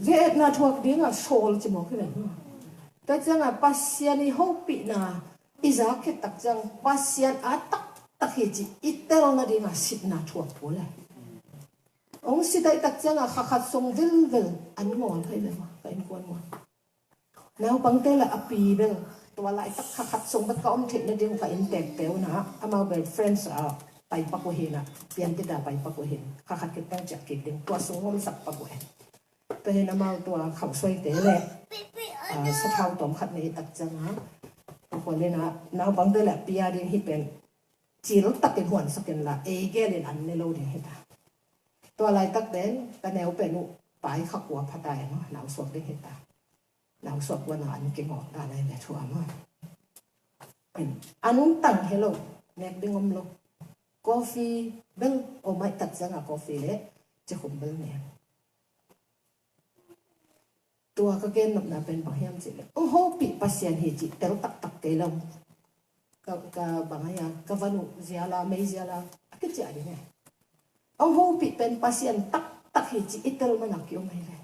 "Ze-etna thuak dingah sawl," ci mawk hi ve. Tua ciangah Pasian i hopihna i zak khit tak ciang Pasian a taktak hi ci i tel nadingah sitna thuak pule. Ong sit ahih tak ciangah kha khat sung vilvel an ngawl kha hi ve maw, ka innkuan ngawl. Naupangte le a pi bel tua laitak kha khat sung bek ka om theih nading ka inntekte uh nah, amau bel French a paipak uh hi nah, pianpida paipak uh hi nah, kha khat khit teng ciah kik ding, tua sung omsak pak uh hi. Tua hi nah amau tua khauhsuaite le, ah, sathau tawm khat nei tak ciangah, a kuan le nah, naupangte le a pi a ding hi pen cil takin huansak inla ei gelin an ne lo ding hi ta. Tua laitak pen ka neu pen uh pai kha kua phata e maw, nausuak ding hi ta. Nausuak kuana an kingawk dan ai le thu a maw. An tang hi lo, nek ding om lo. Coffee bel om ahih tak ciangah coffee le cikhum bel nek. Tua ka gennopna pen bang hiam cih leh ong hopih Pasian hi cih tel taktak kei lo. Ka, ka bang ahi a, ka van uh ziala, mei ziala a kiciah ding e. Ong hopih pen Pasian taktak hi cih i tel mana kiom ahi ve.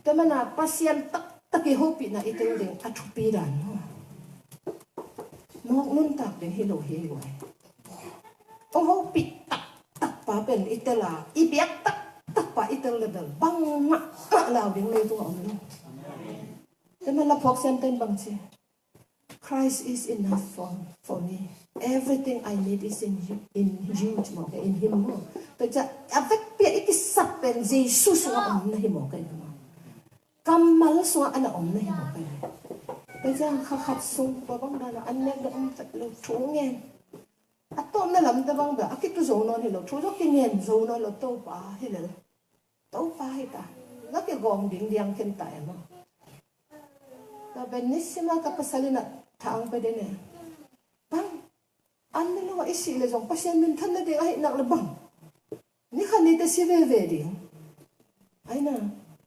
Tua mana Pasian taktak i hopihna i tel ding a thupi dan maw. Mawk nuntak ding hi lo hi guai. Ong hopih taktak pa pen i tel a, i biak taktak pa i tel le bel bangmah mah lau ding leitungah om lo. Tua mana la phuak siamte in bang ci, "Christ is enough for, for me. Everything I need is in you, in you," ci mawk e, in him maw. Tua ciah a vekpi a i kisap pen Jesu sungah om na hi mawk e maw. Kammal sungah a na om na hi mawk e. Tua ciah kha khat sung tua bang dana an nek na om vet lo, thu ngen. A tawpna lamte bang bel a kitu zo nawn hi lo, thu zong kingen zo nawn lo, Topa hi lel. Topa hi ta. Na kigawm ding diang khen ta e maw. Tua pen nisima ka pasal inah thang pe den e. Bang, an ne lo a i sih le zong Pasian minthan nading ahih nak le bang, ni khat ni teh si veve ding. Ahi na,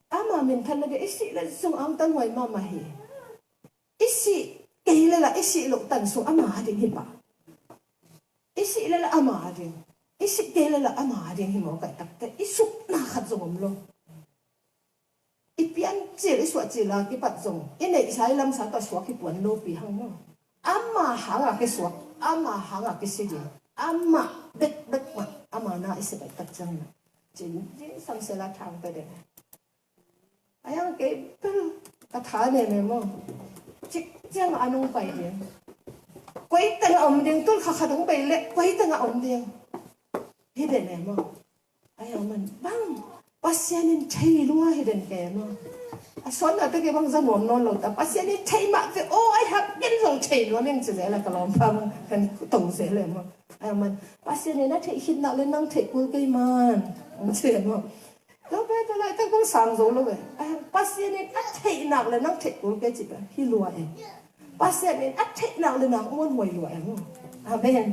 ama minthan nading i sih le zong angtan huai mahmah hi. I sih kei le la i sih loh tan sung ama a ding hi pah. I sih le la ama a ding, i sih kei le la ama a ding hi mawk ahih tak teh i sukna khat zong om lo. I piancil i suahcil a kipat zong i neihsa i lamsa tawh suak hi puan lopi hang maw. Ama hanga kisuak, ama hanga kisi ding, ama bekbek mah, ama na i sep ahih tak ciangin a cin, cin samsel a thang pe ding. A yang kei pel ka tha nem e maw. Cik ciang a nong pai ding. Koi teng a om ding, tul kha khat hong pai leh koi teng a om ding. Hi den e maw. Ai a man bang, Pasian in thei lua hi den kei maw. A suan a te kei bang za nuam nawn lo ta, Pasian in thei mah ve aw, ai hak gen zong thei lua meng ci zel a ka lawm bang kan tong zel e maw. Ai a man, Pasian in a theih khit nak le nang theih kul kei man, ang ci e maw. Lo pe ta lai tak bang sang zo lo e. Ai, Pasian in a theih nak le nang theih kul kei ci pe, hi lua e. Pasian in a theihnak le nak muanhuai lua e maw. Amen.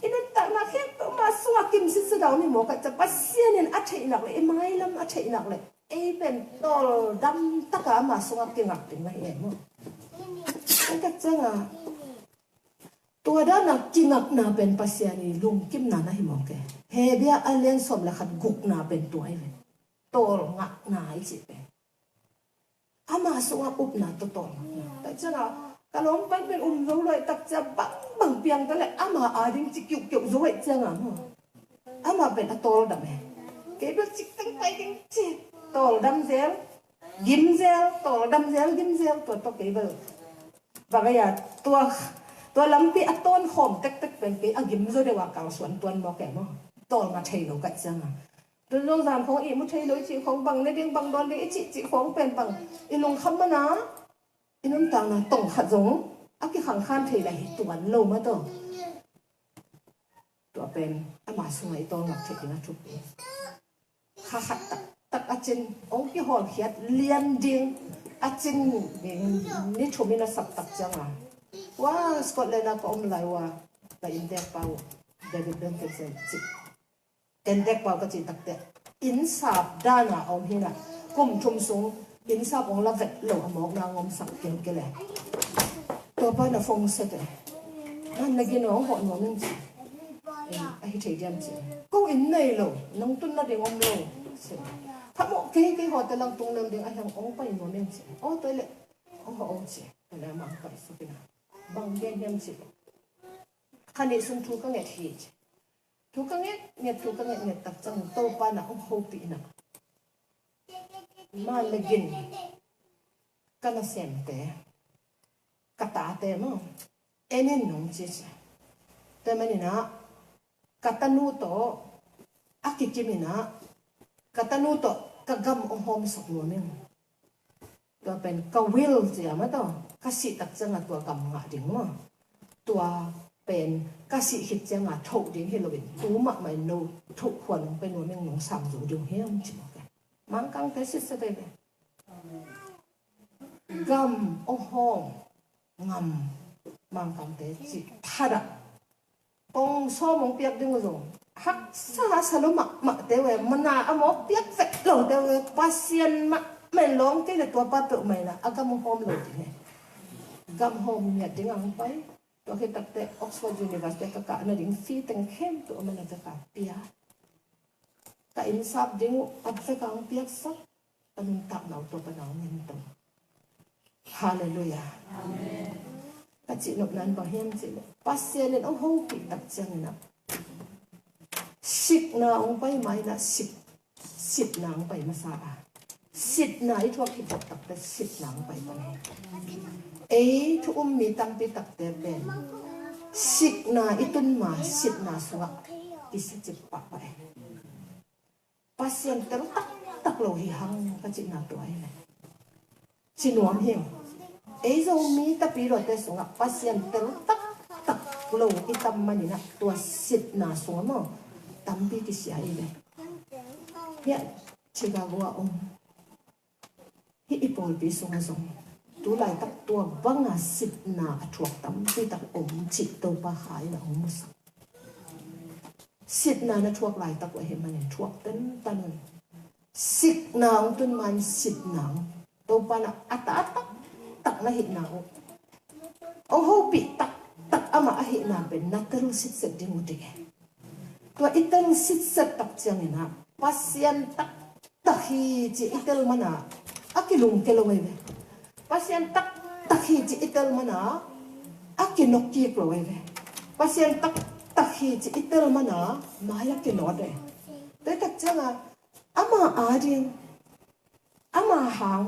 I nuntakna khempeuh mah sungah kimsitsa dau ni maw ka ca, Pasian in a theihnak le i mailam a theihnak le ei pen tawldam taka ama sungah kingak ding na hi e maw. An tak cianga tua dana kingakna pen Pasian i lungkimna na hi maw ke. Hebia a lian sawm le khat gukna pen tua i ve. Tawlngakna i cih pen ama sungah upna tawh tawlngakna. Tua ciangah ka lawm pan pen um zo lo, tak ciang bangbang piang ta le ama ading ci kiuhkiuh zo aih ciangah maw. Ama pen a tawldam e. Kei bel cik teng pai ding ci. Tawldam zel, gim zel, tawldam zel, gim zel, tua tawh kei bel. Bang a tua, tua lampi a tawn khawm tektek pen kei a gim zo deuh a kalsuan tuan mawk e maw. Tawlnga thei lo ka ciangah. Tun zong zan khawng ihmu thei lo i cih khawng bang ne ding bang dawn ding i cih cih khawng pen bang i lungkham mana i nuntakna tong khat zong a kikhangkhan thei lai hi tuan lo mah tawh. Tua pen ama sungah i tawlngak thei ding a thupi. Kha khat taktak a cin hong kihawlkhiat lian ding a cin ding ni thum in a sap tak cianga. Ua Scotland a ka om lai ua ka inndek pau David Benkelsen cih. Ken dek pau ka cih takte innsap dana a om hina kum thum sung innsap hong la vet lo a mawkna hong omsak kilkile. Tua pa na fong sete. Man na gin hong hawh nuam in ci. Ahi thei diam ci. Ko inn nei lo, nong tun nading om lo ci. Phamawh kei kei hawte lang tung lel ding a hiang hong pai nuam in ci. Aw tua le hong hawh hong ci. Tua le a mang pai suk ina bang gen hiam ci. Kha nih sung thu ka nget hi ci. Thu ka nget nget thu ka nget nget tak ciang Topa na hong hopih na. Ma le gin ka nasemte ka tate maw en in nong ci ci. Tua maninah ka tanu tawh a kikiminah ka tanu tawh ka gam hong hawmsak nuam ing. Tua pen ka will cia mah tawh ka sih tak cianga tua gam ngah ding maw. Tua pen ka sih khit cianga thoh ding hi loin tu mahmah in no thoh khuan hong pe nuam ing nong sam zo ding hiam ci mawk e. Mangkangte sitsa veve. Gam hong hawm ngam Mangkangte cih thadah. Kong sawm hong piak ding uh zong haksa a sa lo mahmahte uh e mana a mawk piak vet lote uh e Pasian mahmah in lawng kei le tua pa peuhmah inah a gam hong hawm lo ding e. Gam hawm ngiat ding a hong pai. Tua khit takte Oxford University ka kah nading fee teng khempeuh a man a veka pia. Ka innsap ding uh a veka hong piaksak. Ka nuntakna uh tua pana hong ngen tong. Halleluiah. Ka cihnopna in bang hiam cihleh Pasian in hong hopih tak cianginah sikna hong pai ma inah sik sitna hong pai masa a sitna i thuak hi pawh takte sitna hong pai pan hi. Ei thu um mi tampi takte pen sikna i tun ma sitna sungah i sacip pahpah e. Pasian tel taktak lo hi hang ka cihna tua hi le. Ci nuam hi. Ei Zomi tapi luate sungah Pasian tel taktak lo i tam maninah tua sitna sungah maw tampi kisia hi le. Hiah Chicago a om hih i pawlpi sungah zong tu laitak tua banga sitna a thuak tampi tak om cih Topa kha in a hong musak. Sitna na thuak laitak uh ahih manin thuak tentan un. Sikna hong tun man sitna hong Topa na a ta taktak na hihna uh hong hopih taktak amah ahihna pen na tel sitset ding uh ding e. Tua i tel sitset tak cianginah Pasian taktak hi ci i tel mana a kilungke lo ei ve. Pasian taktak hi ci i tel mana a kinawkkik lo ei ve. Pasian taktak hi ci i tel mana mai a kinawt ei. Tua i tak cianga ama ading ama hang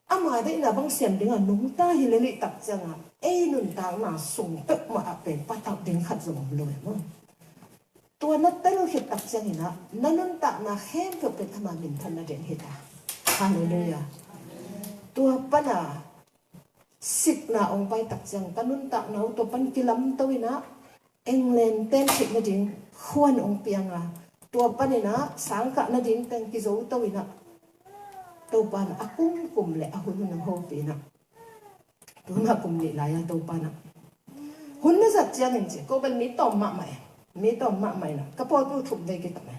ama deihna bang sem dingah nungta hi lel ih tak ciangah ei nuntakna sung peuhmah ah pen patauh ding khat zong om lo e maw. Tua na tel khit tak cianginah na nuntakna khempeuh pen ama minthanna ding hi ta. Halleluiah. Tua pana sikna ong pai tak ciang ka nuntakna uh tua pan kilamto inah England ten khit nading khuan ong pianga tua paninah sangkah nading teng kizoto inah Topa in a kumkum le a hunhun ong hopih inah Tuma kum nih lai-a Topa nah hun na zat ciangin ci ko bel mi tawm mahmah e. Mi tawm mahmah inah ka pawtu thum vei kitam e.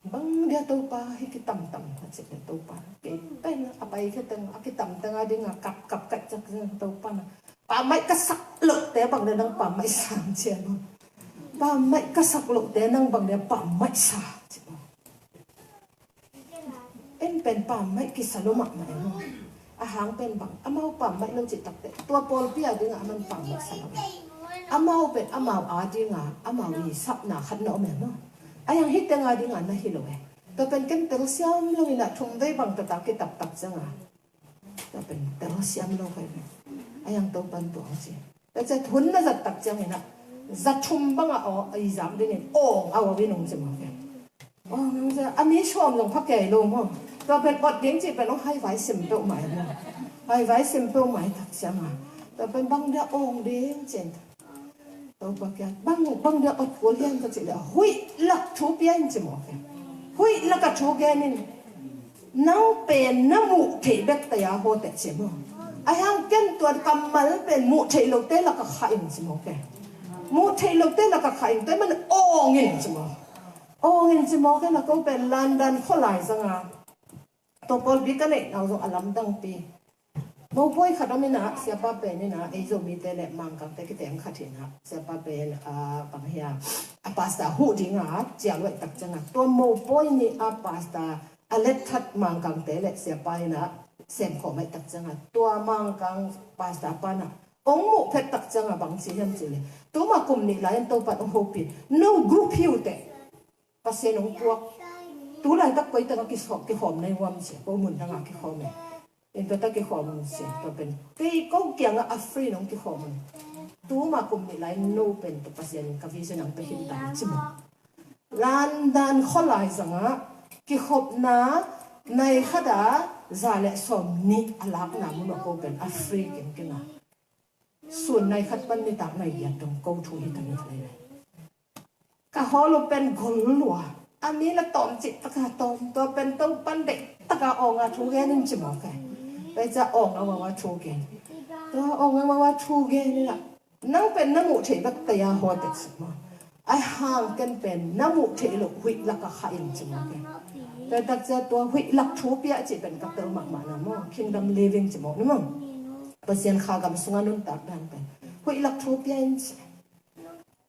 Bang dia Topa hi kitamtam a ci le Topa kei pen a pai kheteng a kitamteng a dinga kapkap kaihcak Topa nah pammaih ka sak lohte bang dia nang pammaih sam cia lo. Pammaih ka sak lohte nang bang dia pammaih sa ci lo. En pen pammaih kisa lo mahmah e maw. A hang pen bang amau pammaih lo cih takte tua pawlpi a dinga aman pammaih sa lo e. Amau pen amau a dinga amau i sapna khat na om e maw. A yang hih teng a dinga na hi lo e. Tua pen ken telsiam lo inah thum vei bang tata kitaptak cianga tua pen telsiam lo kai ve. A yang Topan tua ang ci Tua ciah hun na zat tak cianginah za thum bangah aw a i zak dingin awng a wawin ong ci mawk e. Awng ong ci a mi sawm zong pha kei lo maw. Tua pen ot ding cih pen ong haivai sim peuhmah e maw. Haivai sim peuhmah e tak cianga tua pen bang dia awng ding cin Topa kia bang bang dia ot kul hian ka cih le huih lak thu pia in ci mawk e. Huih lak a thu gen in Nang pen na muh theih bek taya hawteh ci maw. A hiang ken tuan kammal pen muh theih lote laka khah in ci maw ke. Muh theih lote laka khah in tua man awng in ci maw. Awng in ci maw ke na ko pen London khualai zanga. Tua pawlpi ka neih nau zong a lamdangpi. Mopawi khat om inah siapa pen inah ei Zomite le Mangkangte kiteng khat hi inah siapa pen a bang hia a pastor huh dinga ciang luaih tak cianga tua mopawi ni a pastor a letthat Mangkangte le siapa inah semkhawm aih tak cianga tua Mangkang pastor panah ong muh phet tak cianga bang ci hiam ci le tuma kum nih lai-in Topan ong hopih no group hi uh teh. Pasian ong puak tu laitak koi tengah kikhawm nai huam ci ko mun dangah kikhawm e. In tua ta kikhawm un si tua pen kei ko kiangah a free nong kikhawm un. Tuma kum nih lai no pen tua Pasian in ka vision ang pia hi ta ci maw. London khualai zangah kikhopna nai khata za le sawm nih a lakna mun ah ko pen a free kengkeng a sun nai khat pan nitak nai giat dong ko thu hi ta ni lai lai. Ka hawl uh pen gol lua a mi la tawm cih taka tawm tua pen Topan deih taka awnga thu gen in ci mawk e. Tua cia awng a wawa thu gen tua awng a wawa thu gen inah nang pen na muh theih bek taya hawtek si maw. A hang ken pen na muh theih loh huih laka khah in ci mawk e. Tua tak cia tua huih lak thu piah cih pen ka tel mahmah na maw Kingdom Living ci mawk ni maw. Pasian kha gam sunga nuntak dan pen huih lak thu piah in ci.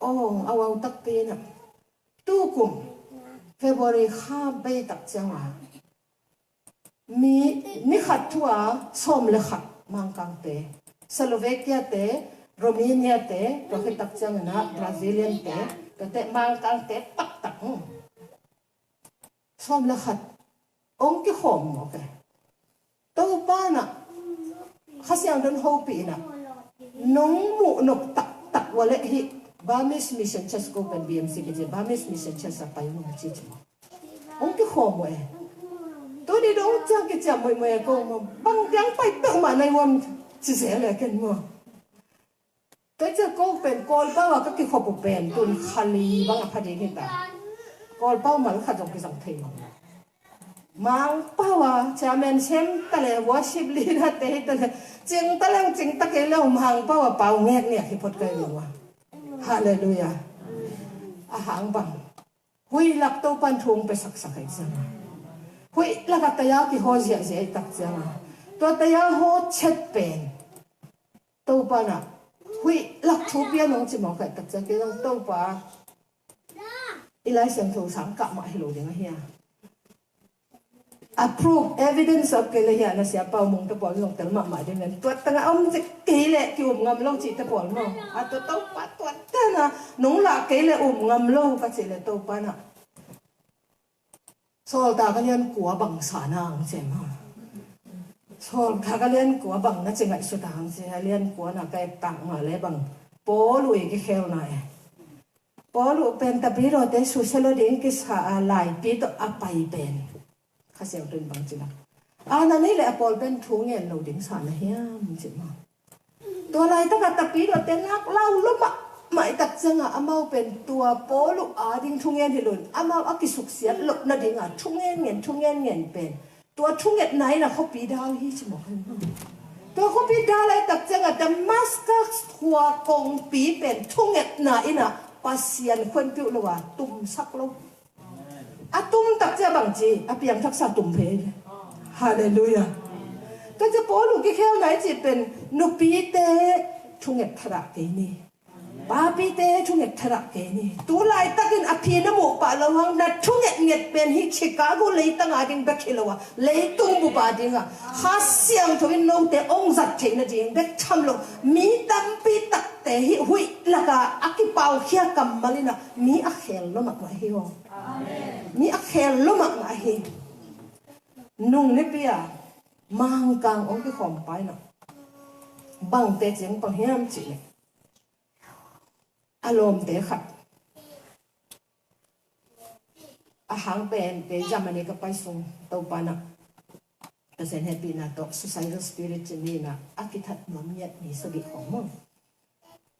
Ong a wau takpi inah tukum February kha bei tak cianga mi ni khat thu a sawm le khat Mangkangte Slovakia te Romania te tua khit tak cianginah Brazilian te tuate Mangkangte taktak sawm le khat ong kikhawm mawk e. Topa nah Kha Siangtho in hopih inah nong muh nop taktak ua leh hih Burmese Mission Church ko pen B M C kici Burmese Mission Church a pai nong ci ci maw. Ong kikhawm uh e. Tuni dong ciang kiciam muihmuih e ko maw bang tiang pai peuhmah nai huam ci zel e ken maw. Tua ciah ko pen Kawlpau a ka kikhop uh pen tun khali bang a pha ding hi ta. Kawlpau mal khat zong kizang thei lo. Mangpau a chairman sem ta le worship leader te hi ta le cing ta leng cing ta kei lo Mangpau a pau ngek ngek hi phot kai lo a. Halleluiah. A hang bang. Huih lak Topan thu ong pe saksak ahi cianga huih lak a taya kihaw ziahziah ahi tak cianga tua taya haw chet pen Topa nah huih lak thu pian ong ci mawk ahi tak ciang kei zong Topa i Lai Siangtho sang kah mah hi lo ding ahi a. Approve evidence of kei le hi a na sia pau mung te pawl zong tel mahmah ding nen tuat tanga om zik kei le ki um ngam lo cih te pawl maw a tua Topa tuat tana nong lah kei le um ngam lo ka cih le Topa nah Sawltak a lian kua bangsa na ang cem ha. Sawltak a lian kua bang na ci ngaihsut a hang ci, a lian kua na ka et tak mah le bang, Paul uh i kikhelna e. Paul uh pen Tapidaw te susia lo ding kisa a laipi tawh a pai pen Kha Siangtho in bang ci na, a na nei le a Paul pen thu ngen lo ding sa na hiam ci maw? Tua laitak a Tapidaw te nak lau lo mahmah i tak ciang a amau pen tua Paul uh ading thu ngen hi lo in, amau a kisuksiat loh nading a thu ngen ngen, thu ngen ngen pen tua thungetna in a khuapi dal hi ci maw? Tua khuapi dal a i tak ciang a Damascus khua kongpi pen thungetna in a Pasian khuanpiuh lo a tumsak lo. A tum tak ciang bang ci, a piangthaksa tum phei. Halleluiah. Tua ciang Paul uh kikhelna i cih pen nupite thunget thadah kei ni. Papite thunget thadah kei ni. Tu laitakin a phin a muh pah lo hang na thunget nget pen hi Chicago leitang a ding bek hi lo a, leitung bup a ding a Kha Siangtho in note ong zat theih nading bek tham lo. Mi tampi takte hih huih laka a kipaukhia kammal in a mi a khel lo mahmah hi aw. Mi a khel lo mahmah hi. Nung nipi a Mangkang ong kikhawm pa in a bangte ciang pang hiam cih leh, a lawmte khat a hang pen kei Germany ka pai sung Topa in a Pasian hehpihna tawh suicidal spirit ci mi in a a kithat nuam ngiat mi sagih khawng maw?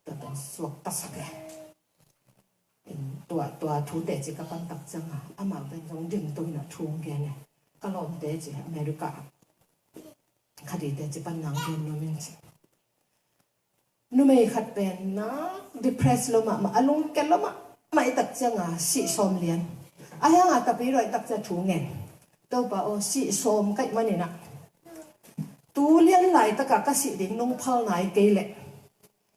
Tua pen suaktasak e. Tua, tua thute ci ka pan tak ciang a amau pen zong ding to in a thu gen e. Ka lawmte ci America, kha dite ci pan nang gen nuam in ci. Numei khat pen na depress lo mahmah, a lungke lo mahmah i tak ciang a sih sawm lian. A hiang a Tapidaw i tak ciang thu ngen, Topa aw, sih sawm ka hih manin a tu lian laitak a ka sih ding nong phal nai kei leh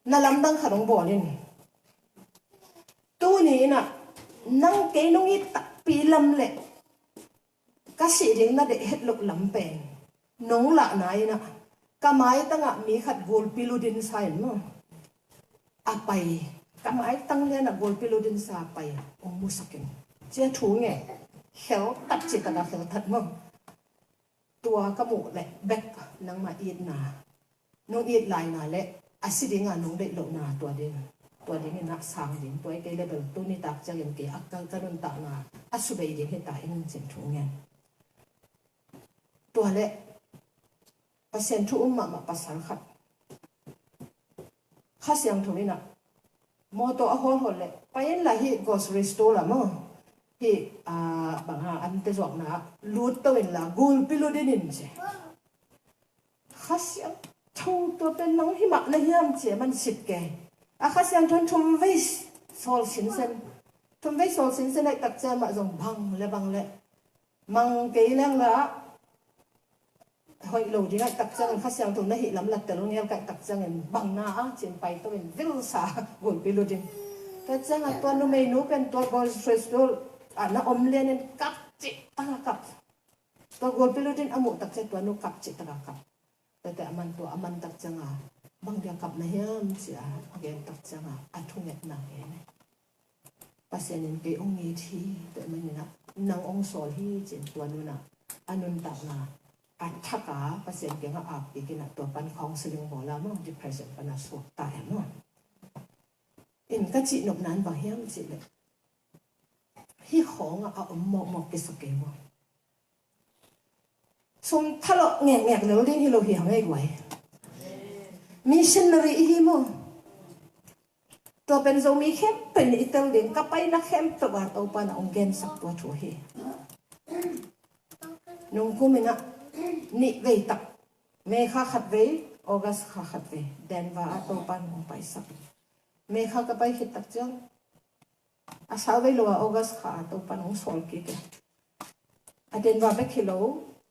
na lamdang khat hong bawl in. Tuni in a nang kei nong it takpi lam leh ka sih ding na deih het loh lam pen nong lahna in a ka maitang ah mi khat gulpi lutin sa in maw? A pai, ka maitang lian a gulpi lutin sa a pai, ong musak in. Ci a thu ngen, khel tak ci tak a khel that maw? Tua ka muh leh bek nangmah itna, nong it laina leh a si ding a nong deih lohna tua ding, tua ding in a sang ding, tua i kei leh bel tuni tak ciangin kei a ka, ka nuntakna a subei ding hi ta ing ci-in thu ngen. Tua leh Pasian thu um mahmah pasal khat Kha Siangtho in a mawtaw a hawlhawl leh pai in la hih grocery store la maw, hih, ah, bang hang an te zuakna lut to in la gulpi lut in in ci. Kha Siangtho tua pen nang hi mah na hiam ci a man sip kei. A Kha Siangtho in thum vei sawl sinsen, thum vei sawl sinsen a i tak ciang mah zong bang le bang le mang kei leng la hoih lo ding a i tak ciangin Kha Siangtho na hih lam la tel ngel ka i tak ciangin bang na a ci-in pai to in vilsa gulpi lut in. Tua ciang a tua numeinu pen tua grocery store ah na om lian in kap cih tak a kap. Tua gulpi lut in a muh tak ciang tua nu kap cih tak a kap. Tua teh a man tua a man tak ciang a bang dia kap na hiam ci a a gen tak ciang a a thungetna gen e. Pasian in kei ong it hi, tua manin a nang ong sawl hi ci-in tua nu in a a nuntakna a thak a Pasian kiang a ap kik in a tua pan counseling bawl a maw, depression pan a suak ta e maw. In ka cih nopna in bang hiam cih leh hih khawng ah a om mawkmawk kisa kei maw? Sum thalawh ngekngek lel ding hi lo hi hang ei guai. Missionary i hi maw? Tua pen Zomi khempeuh in i tel ding, ka paina khempeuh ah Topa in a ong gensak tua thu hi. Nungkum in a nih vei tak, May kha khat vei, August kha khat vei, Denver ah Topa in ong paisak. May kha ka pai khit tak ciang a sau vei lo a August kha a Topa in ong sawl kik e. A Denver bek hi lo,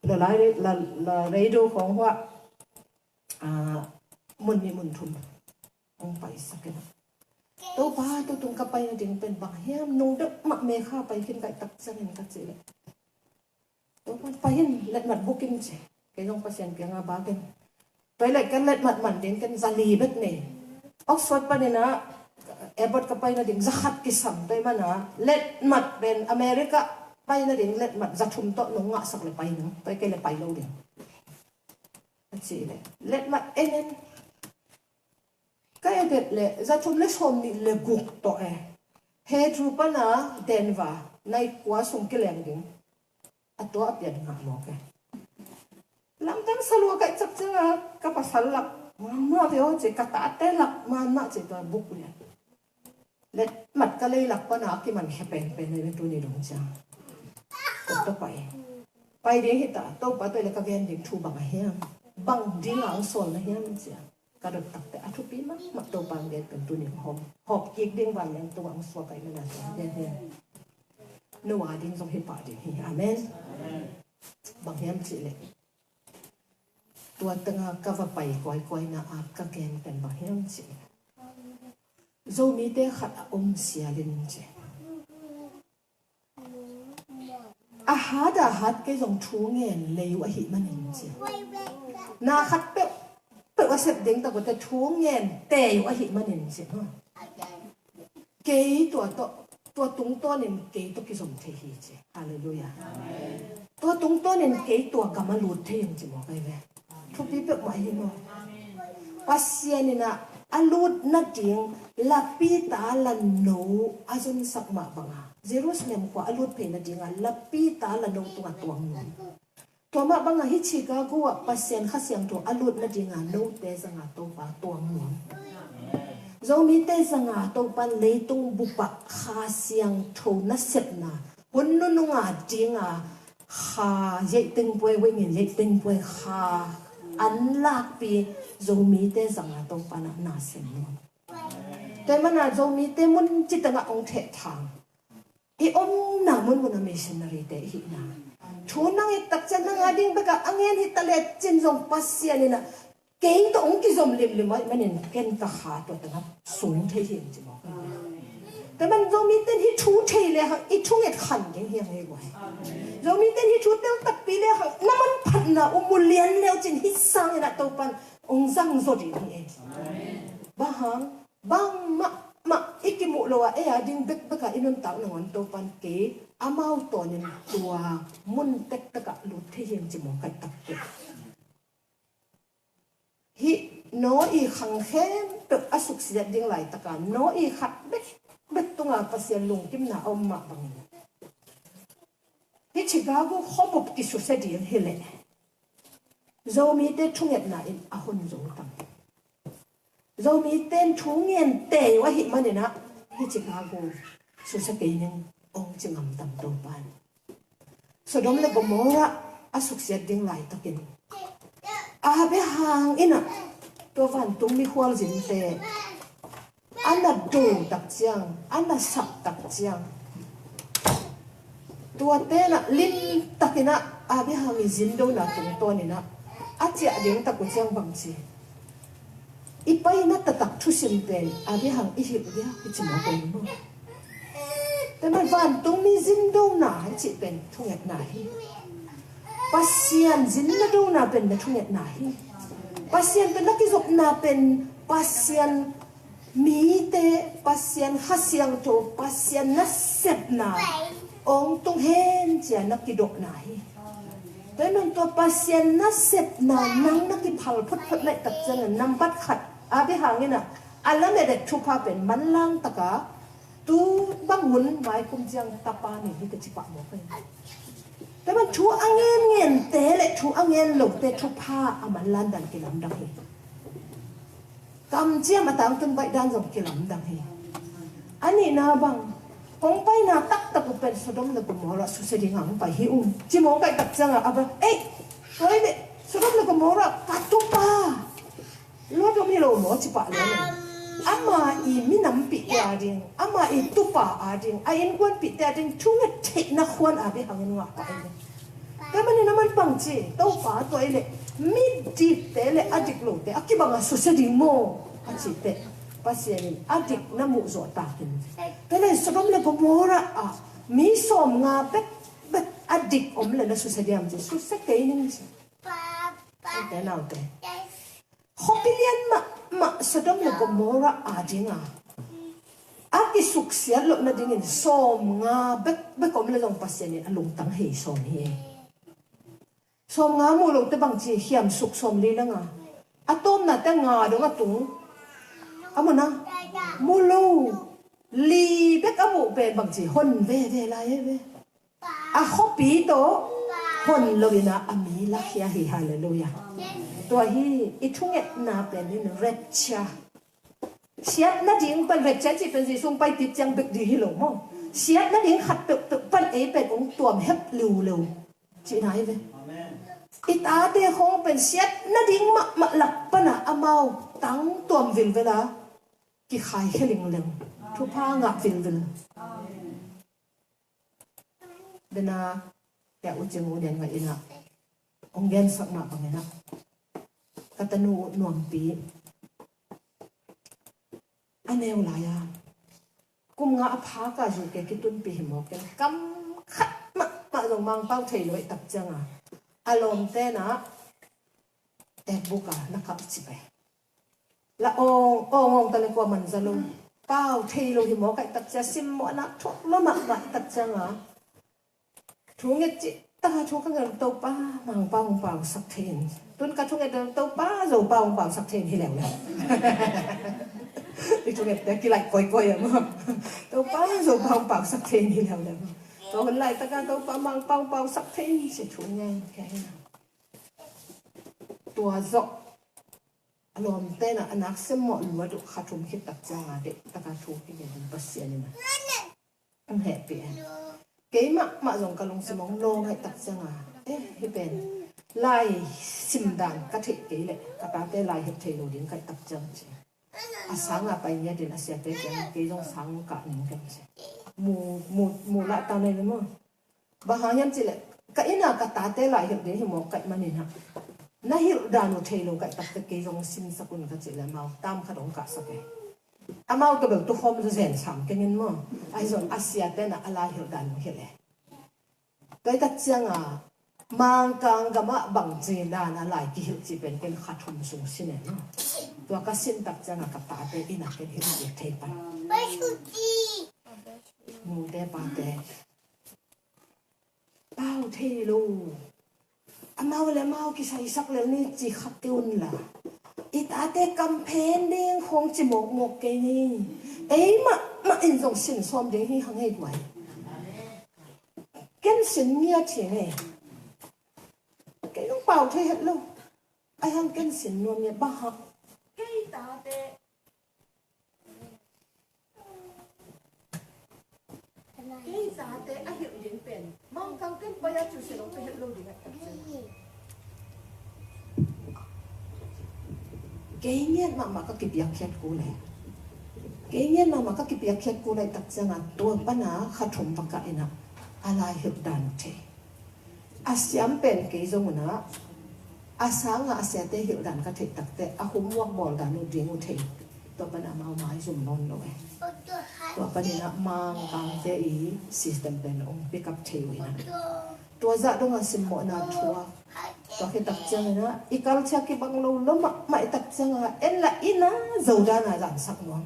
la, la, la, la radio khawng huah, ah, mun nih mun thum ong paisak in a, Topa, tutung ka paina ding pen bang hiam, nung deuh mah May kha pai khin ka i tak ciangin ka cih leh Topa, pai in, letmat buk in ci. Kei zong Pasian kiang a bak in. Tua i leh ken letmat man ding ken za li bek nei. Oxford panin a airport ka paina ding za khat kisam, tua i man a letmat pen America paina ding letmat za thum tawh nong ngahsak leh pai ning, tua i kei leh pai lo ding. a cih leh, letmat en en. Ka edet leh za thum le sawmnih le guk tawh e. Hedru pana Denver nai kua sung kileng ding. A tua a pian ngah mawk e. Lamdang salua kaih cak cianga ka pasal lak manmah ve aw ci, ka tate lak manmah ci, tua buk lian. Letmat ka leilak pana a kiman khia penpen a i tuni dong ciang. Tua pai. Pai ding hita, Topa tua le ka gen ding thu bang a hiam? Bang ding a ang sawl na hiam cia? Ka dot takte a thupi mahmah Topa ang gen pen tuni hawm. Hawp kik ding vanglian tua ang suak a i mana tua gen hiam? No a ding zong hi pah ding hi. Amen. Bang hiam cih leh, tua tengah ka va pai kuaikuaina a ka gen pen bang hiam cih leh, Zomite khat a om sialin ci. A hat a hat kei zong thu ngen lei uh ahih manin ci. Na khat peuh peuh a sep ding tak uh te thu ngen tei uh ahih manin ci. Kei tua tawh, tua tungtawnin kei tawh kizom thei hi ci. Halleluiah. Tua tungtawnin kei tua gam a lut thei hi ci maw kai ve. Thupi peuhmah hi maw. Pasian in a lut nading lapita lano a zonsak mah banga Jerusalem khua a lut phei nadinga lapita lano tungah tuang nuam. Tua mah banga hih Chicago ah Pasian Kha Siangtho a lut nadinga note zanga Topa tuang nuam. Zomite zanga Topa leitung bupah Kha Siangtho nasepna hun nununga dinga Kha yeih tengpuai, wengin yeih tengpuai Kha an lakpi Zomite zanga Topa na na sem nuam. Tua mana Zomite mun citengah ong theh thang. I omna munmun a missionary te i hihna. Thu nang i takcian nang a ding beka a ngen hi ta le cin zong Pasian in a kei tawh ong kizom limlim a i manin ken ka kha tua tengah sung thei hi ci maw. Tua man Zomite in hi thu thei le hang i thunget khan ding hi hang hi guai. Zomite in hi thu tel takpi le hang na manphatna uh mu lian leu cin hi sangin a Topan ong zang zaw ding hi e. Bang hang bangmah mah i kimuh lo a ei a ding bekbek a i nuntak nangawn Topan kei amau tawnin tua mun tektek ah lut thei hi ci maw kai takte. Hih Noah i khang khempeuh a suksiat ding laitaka Noah i khat bekbek tunga Pasian lungkimna a om mah bangin hih Chicago khuabup kisusia ding hileh Zomite thungetna in a hun zo tam. Zomite in thu ngen tei uh ahih manin ah hih Chicago susia kei ning ong ci ngam tam Topan. Sodom le Gomorrah a suksiat ding laitakin Abraham in ah tua vantung mikhual zinte a na do tak ciang, a na sap tak ciang, tuate in ah limtakin ah Abraham i zindona tungtawnin ah a ciah ding tak uh ciang bangci i paina taktak thusim pen Abraham i hilh dia i ci maw kong maw. Tua man vantungmi zindona i cih pen thungetna hi. Pasian zin na dona pen na thungetna hi. Pasian pen na kizopna pen Pasian mite, Pasian Kha Siangtho, Pasian nasepna ong tung hen cia na kidopna hi. Tua hi man tua Pasian nasepna nang na kiphal photphot naih tak ciangin nambat khat Abraham in ah a lamet et thupha pen manlang taka tu bang hun mai kum ciang tapa nei hi ka ci pah mawk hi. Tua man thu a ngen ngente le thu a ngen lote thupha a manlan dan kilamdang hi. Kamciam a tangtun baih dan zong kilamdang hi. A nihna bang kong paina taktak uh pen Sodom le Gomorrah susia ding hong pai hi uh ci mawk kaih tak ciangah a bang ei tua hi le Sodom le Gomorrah ka tupa Lot om hi lo maw ci pah le. Ama i minampihte a ding, ama i tupa a ding, a innkuanpihte a ding thunget theihna khuan a bia hangin ngah pah hi le. Tua manin a man pang ci Topa tua i le midikte le a dik lote a kibanga susia ding maw a cite Pasian in a dik na muh zawh takin tua le Sodom le Gomorrah ah mi sawm nga bek bek a dik om le na susia diam ci susia kei ning ci. Ute naute khuapi lian mahmah Sodom le Gomorrah a dinga a kisuksiat loh nadingin sawm nga bek bek om le zong Pasian in a lungtang hei sawn hi. Sawmnga mu lote bangci hiam suk sawmli le nga. A tawpna te nga dong a tung. A mu na. Mu lo. Li bek a muh pen bangci hon veve lai e ve. A khuapi tawh hon lo in a mi lakhia hi. Halleluiah. Tua hi i thungetna pen in rapture. Siatna ding pan rapture cih pen Jesu hong pai kik ciang bek ding hi lo maw. Siatna ding khat peuhpeuh pan ei pen hong tuam hep liuleu cihna hi ve. I tate khawng pen siatna ding mahmah lak pana amau tang tuam vilvel a kikhai khe lingleng thupha ngah vilvel. Bena, tia u cing u den nga ina ong gensak mah bang ina ka tanu uh Nuampi a neu lai a kum nga a pha ka zu ke kitunpi hi mawk in kam khat mahmah zong Mangpau thei lo i tak cianga a lawmte na ekbuk a na kap cip e. La ong ong ong ta le kua man za lo. Pau thei lo hi maw kaih tak cia simmawhna thuak lo mahmah tak cianga thu nget cih taka thu ka ngen Topa Mangpau hong pausak thei in. Tun ka thu nget Topa Zopau hong pausak thei in hi leuleu. I thu nget te kilaih koikoi a maw. Topa Zopau hong pausak thei in hi leuleu. Tua hun laitaka Topa Mangpau hong pausak thei in si thu ngen kei na. Tua zawh a lawmte na a nak semmawh luat uh kha thum khit tak cianga deih taka thu kigen in Pasian in a hong hehpih e. Keimah mah zong ka lungsim hong lawng aih tak cianga eh hi pen lai simdan ka theih kei leh ka tate lai hilh thei lo ding kaih tak ciang ci. A sanga pai ngiat in a siate ciang kei zong sang kah ning kan ci. Mu mu mu lah ta nei le maw. Bang hang hiam cih leh ka inn a ka tate lai hilh ding hi mawk kaih manin hah na hilh dan uh thei lo kaih takte kei zong simsak un ka cih leh amau tam khat hong kahsak e. Amau tawh bel tukhawm zaw zen sam kengin maw. Ahi zong a siate na a lai hilh dan hong hilh e. Tua i tak cianga Mangkang gamah bangci dan a lai kihilh cih pen ken kha thum sung sin e maw. Tua ka sin tak cianga ka tate inn a ken hilh cih thei pan. Nute pate pau thei lo. Amau le amau kisaisak lel ni ci khat te un la. I tate kamphen ding khong ci mawkmawk kei ni. Ei mahmah in zong sin sawm ding hi hang hei guai. Ken sin ngiat hi ngei. Kei zong pau thei het lo. Ai hang ken sin nuam ngiat bang hang. Kei tate Kei zate a hilh ding pen Mangkang ken pai a cu si lo pen hilh lo ding a tak ciang. Kei ngiat mahmah ka kipiakkhiat ku le kei ngiat mahmah ka kipiakkhiat ku le tak cianga tua pana kha thum pakah ina a lai hilh dan uh thei. A siam pen kei zong una a sanga a siate hilh dan ka theih takte a homework bawl dan uh ding uh thei. Tua pan amau mai zum nawn lo e. Tua panin a Mangkangte i system pen ong pick up thei uh ina tua zah donga simmawhna thuak. Tua khit tak ciangina i culture kibang lo lo mahmah i tak cianga en la ina zo dana zansak nuam.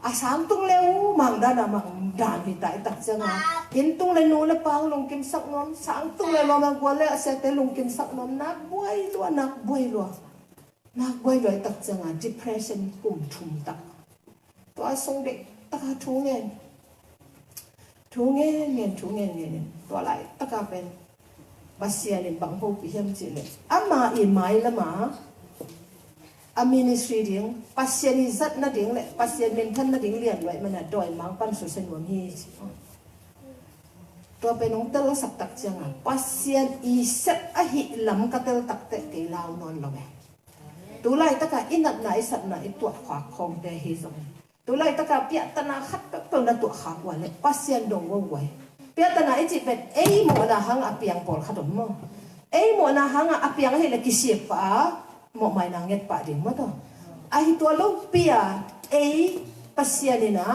A sang tung le uh mang dana mang dan hi ta i tak cianga inn tung le nu le pang lungkimsak nuam, sang tung le lawm a gual le a siate lungkimsak nuam, nak buai lua nak buai lua. Nak buai lua i tak cianga depression kum thum tak. Tua sung dek taka thu ngen thu ngen ngen thu ngen ngen in tua lai taka pen Pasian in bang hopih hiam cih leh ama i mailama a ministry ding Pasian i zat nading le Pasian minthan nading lian luai mana dawi mang pan susia nuam hi ci. Tua pen hong tel a sak tak cianga Pasian i sep ahi lam ka tel takte kei lau nawn lo e. Tu laitaka i natna i satna i tuahkhak khawngte hi zong tu laitaka piahtana khat peuhpeuh na tuahkhak ua le Pasian dong ua uai. Piahtana i cih pen ei mawhna hanga a piang pawlkhat om maw? Ei mawhna hanga a piang ahileh kisik pah a mawhmaina nget pah ding maw taw? Ahi tua lopi a ei Pasian ina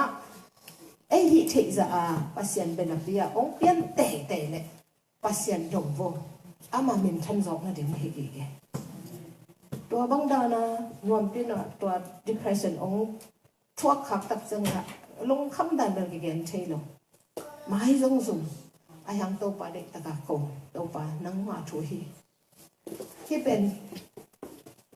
ei hih theihzah a Pasian benapi a hong pian teitei leh Pasian dong vo ama minthan zawk nading hi gige. Tua bang dana nuampi na tua depression ong thuak khak tak ciangin lungkham dan bel kigen thei lo. Mai zong zum a hiang Topa deih taka ko Topa nangma thu hi. Hih pen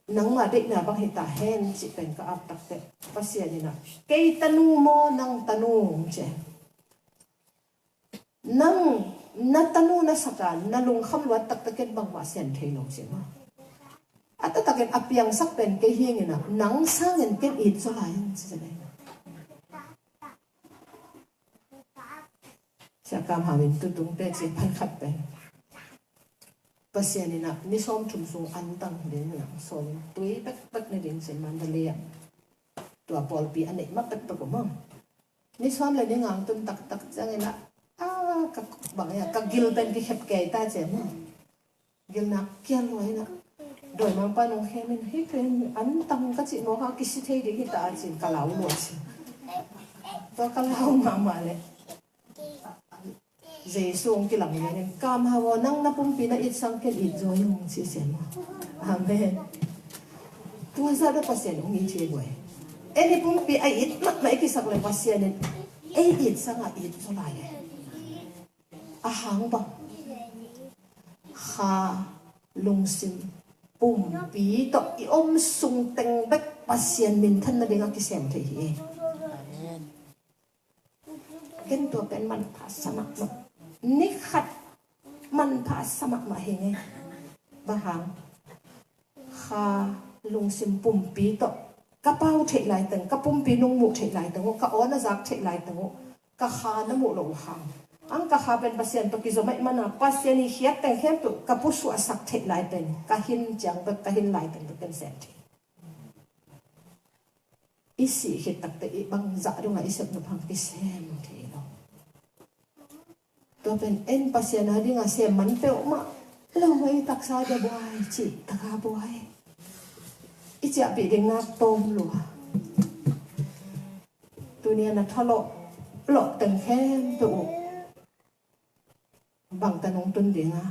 nangmah deihna bang hi ta hen cih pen ka ap takteh Pasian in ah, kei tanu maw, nang tanu, ci. Nang na tanu na sak a na lungkham luat takteh ken bangmah sem thei lo, ci maw. A taktakin a piangsak pen kei hi ing, nang sangin ken it zaw lai ing, ci. Sia Kam Hau in tutung teci pan khat pen Pasian in ah ni sawmthum sung antang ding in ah sawm tui pekpek ni ding, ci, Mandalay ah. Tua pawlpi a neih mah pekpek uh maw. Ni sawm le ni nga hong tun taktak ciangin ah, a, ka, bang ia, ka gil pen kikhep kei ta, ci maw. Gilna kia lua in ah, dawimangpa in hong khem in, hih pen antang ka cih mawk a kisi thei ding hi ta, ci-in ka lau lua, ci. Tua ka lau mahmah leh Jesu hong kilang lian in, Kam Hau aw, nang na pumpi na it sang ken it zaw ing, ci, ci maw. Amen. Tua zah tawh Pasian hong it hi ve. Ei i pumpi a it mahmah i kisak leh Pasian in ei it sang a it zaw lai e. A hang bang? Kha, lungsim, pumpi tawh i om sung teng bek Pasian minthan nading a kisem thei hi. Amen. Ken tua pen manpha sa mahmah. Ni khat manpha sa mahmah hi ing e. Bang hang? Kha, lungsim, pumpi tawh ka pau theih laiteng, ka pumpi nungmuh theih laiteng uh, ka aw na zak theih laiteng uh, ka kha na muh loh uh hang. Ang ka kha pen Pasian tawh kizom ahih manin Pasian i khiat teng khempeuh ka pusuahsak theih lai pen ka hin ciang bek, ka hin laiteng bek ken sem thei. I sih khit takteh i bangzah dongah i sep nop hang kisem thei lo. Tua pen en Pasian a dingah sem man peuhmah lo, ei taksa dia buai cih taka buai. I ciahpih ding nak tawm lua. Tuni a na thalawh lawh teng khempeuh uh bangtan hong tun ding a,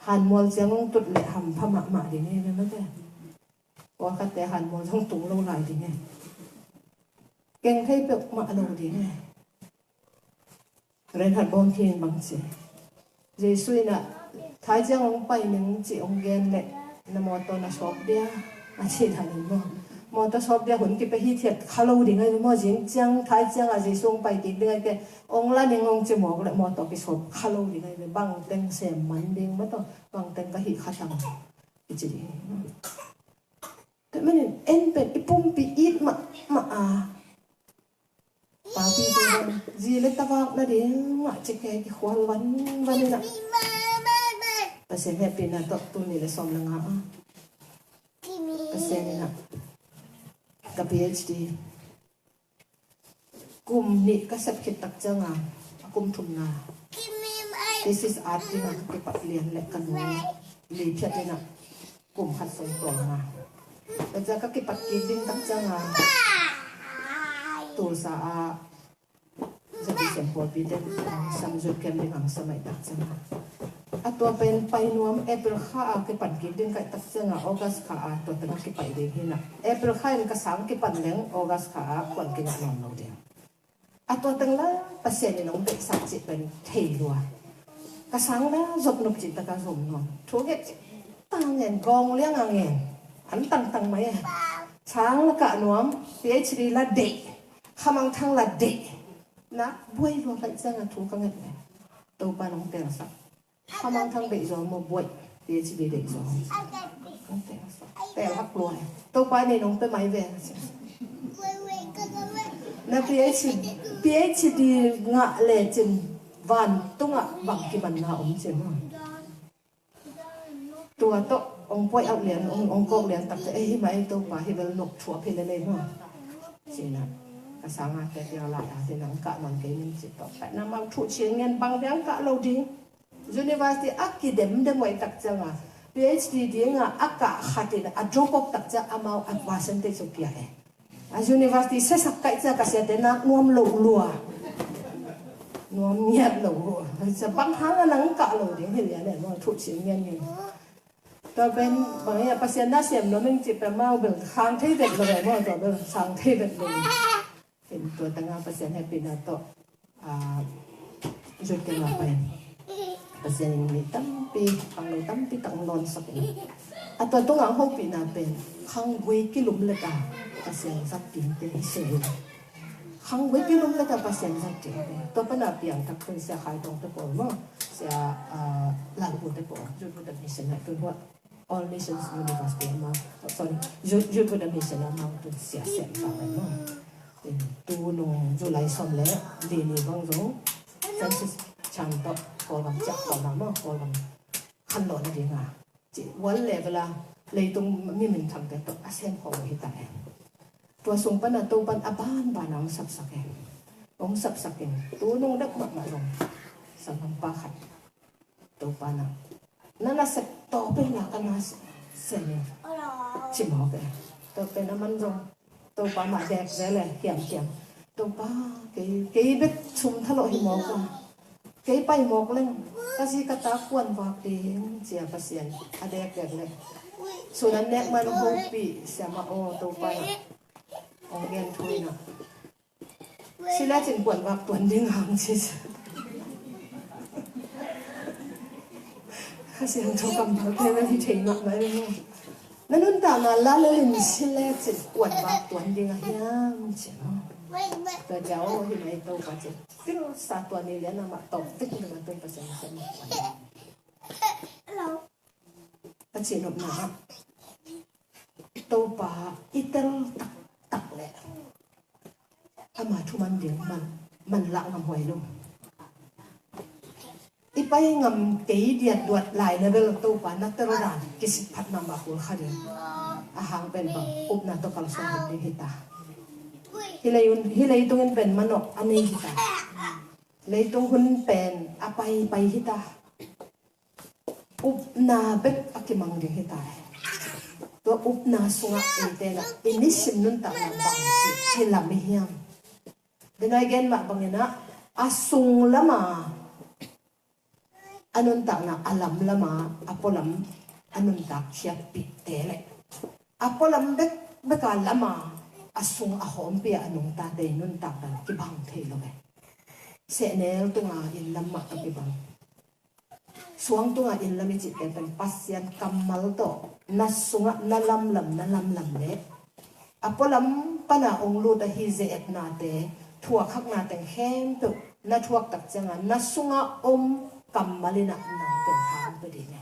hanmual ciang hong tut leh hampha mahmah ding hi ve mate. Pawlkhatte hanmual zong tung lo lai ding hi. Keng thei peuhmah lo ding hi. Reinhard Bonnke in bang ci, Jesu in ah, thai ciang hong pai ning cih hong gen leh na mawtaw na sawp dia, a cih dan in maw. Mawtaw sawp dia hun kipia hithiat kha lo ding ahi maw, zing ciang, thai ciang a Jesu hong pai kik ding ahi kei, hong la ning hong ci mawk leh mawtaw kisawp kha lo ding ahi ve, bangteng sem man ding maw, tua bangteng ka hih kha tang, i ci ding. Tua manin en pen i pumpi it mahmah a, papi tu van, zi le tavak nading ah cike kikhual vanvan in ah, Pasian hehpihna tawh tul nih le sawm le nga ah Pasian in ah ka PhD kum nih ka sep khit tak ciang a, a kum thumna thesis art ding a ka kipat lian leh ka nu Li Phiat in ah kum khat sung tawlnga. Tua ciang ka kipat kik ding tak ciang a, Tulsa ah ZBC pawlpi ten angsam, youth camp ding angsam ahih tak ciang a, a tua pen pai nuam, April kha a kipan kik ding ka hih tak ciang a, August kha a tua teng a kipai ding hi in ah, April kha in ka sang kipan leng August kha a kuan kingah nawn lo ding. A tua teng la Pasian in hong deihsak cih pen thei lua. Ka sang la zop nop cih tak a zom nawn. Thu nget cih tak a ngen, gawng liang a ngen. An tangtang mai e. Sang la kah nuam, PhD la deih, khamangthang la deih. Na buai lua laih ciang a thu ka nget le Topa in hong telsak. Khamangthang deih zaw maw, buaih, PhD deih zaw? Khamangthang deih zaw. Tel hak lua. Topa in nong pia mai ve. Na PhD, PhD ngah lecin vantungah bang kimanna om ci maw. Tua tawh hong buaih out lian, hong, hong kawk lian tak ciang, eh, hih mah ei Topa, hih bel nop thuap hi lel ei maw, ci in ah, ka sang a te kiang lai a te nang kah nawn kei ning ci tawh. Pai na mau thu cing ngen bang biang kah lo ding. University a kidemdem uh ahih tak ciang a, PhD ding a a kah khat in a drop off tak ciang amau a percentage uh pia e. A university siasak ka hih ciang ka siate nak nuam lo lua. Nuam ngiat lo. Bang hang a nang kah lo ding hi lian e maw, thu cing ngen ngen. Tua pen bang hiam, Pasian na sem nuam ing cih pen amau bel sang thei vet lo e maw, tua bel sang thei vet lo. Tua teng a Pasian hehpihna tawh, ah, zut kei mah pai. Pasian in mi tampi, khangno tampi tak hong nawnsak in, a tua tungah hong hopihna pen khanggui kilum leta Pasian zat dingte hi se hi. Khanggui kilum leta Pasian zat dingte. Tua pana piangthak tun Sia Khai Tawng te pawl maw, Sia, ah, Lalpu te pawl, Youth Wooded Mission ah tun huah All Nations University amau, oh, sorry, Youth, Youth Wooded Mission amau tun sia sem ta mai maw. Tu nung July sawm le li ni bang zong Francis Chan tawh Kawlgam ciah khawm a maw, Kawlgam khanlawhna dinga ci, world level a leitung mi minthangte tawh a sem khawm uh hi ta e. Tua sung pana Topan a banban a hong sapsak e. Hong sapsak in tu nung deuh mahmah zong sanggampa khat Topa na, na nasep tawh pen la ka nasep sem in ci mawk e. Tua pen a man zong Topa mah dek zel e, hiamhiam. Topa, kei, kei bek sum thalawh hi mawk a, kei pai mawk leng ka zi ka ta kuan vak ding ci a Pasian a dekdek leh sun an nek man hopih siamah aw, Topa in hong gen thu in a, si lecin kuan vak tuan ding hang ci. Ka siangtho kammalte na hi thei mahmah e maw. Na nuntakna la lelin si lecin kuan vak tuan ding a hiam ci maw. Tua cia aw hi mai Topa ci. Pilsa tua ni lian amah tawp vek ding a tun Pasian sem. Ka cih nopna ah Topa i tel taktak leh ama thuman ding man, man lah ngam huai lo. I pai ngam kei diatduat lai na bel Topa na tel dan kisik phat mahmah kul kha ding. A hang pen bang upna tawh kalsuan ding hi ta. Hi lei un, hi leitungin pen manawh a nei hi ta. Leitung hun pen a paipai hi ta. Upna bek a kimang ding hi ta e. Tua upna sungah eite na i nisim nuntakna bang ci kilam i hiam? Denai gen mah bangin ah a sung lama a nuntakna a lam lama a pualam a nuntak khiatpihte le a pualam bek beka lama a sung a hawmpi a nungtate i nuntakna kibang thei lo e. Sehnel tunga inn lam mah tawh kibang. Suang tunga inn lam i cihte pen Pasian kammal tawh na sungah na lamlam, na lamlam le a pualam pana hong lut ahi ze-etnate, thuakhaknate khempeuh na thuak tak cianga na sungah om kammal inah nang pen thang pe ding e.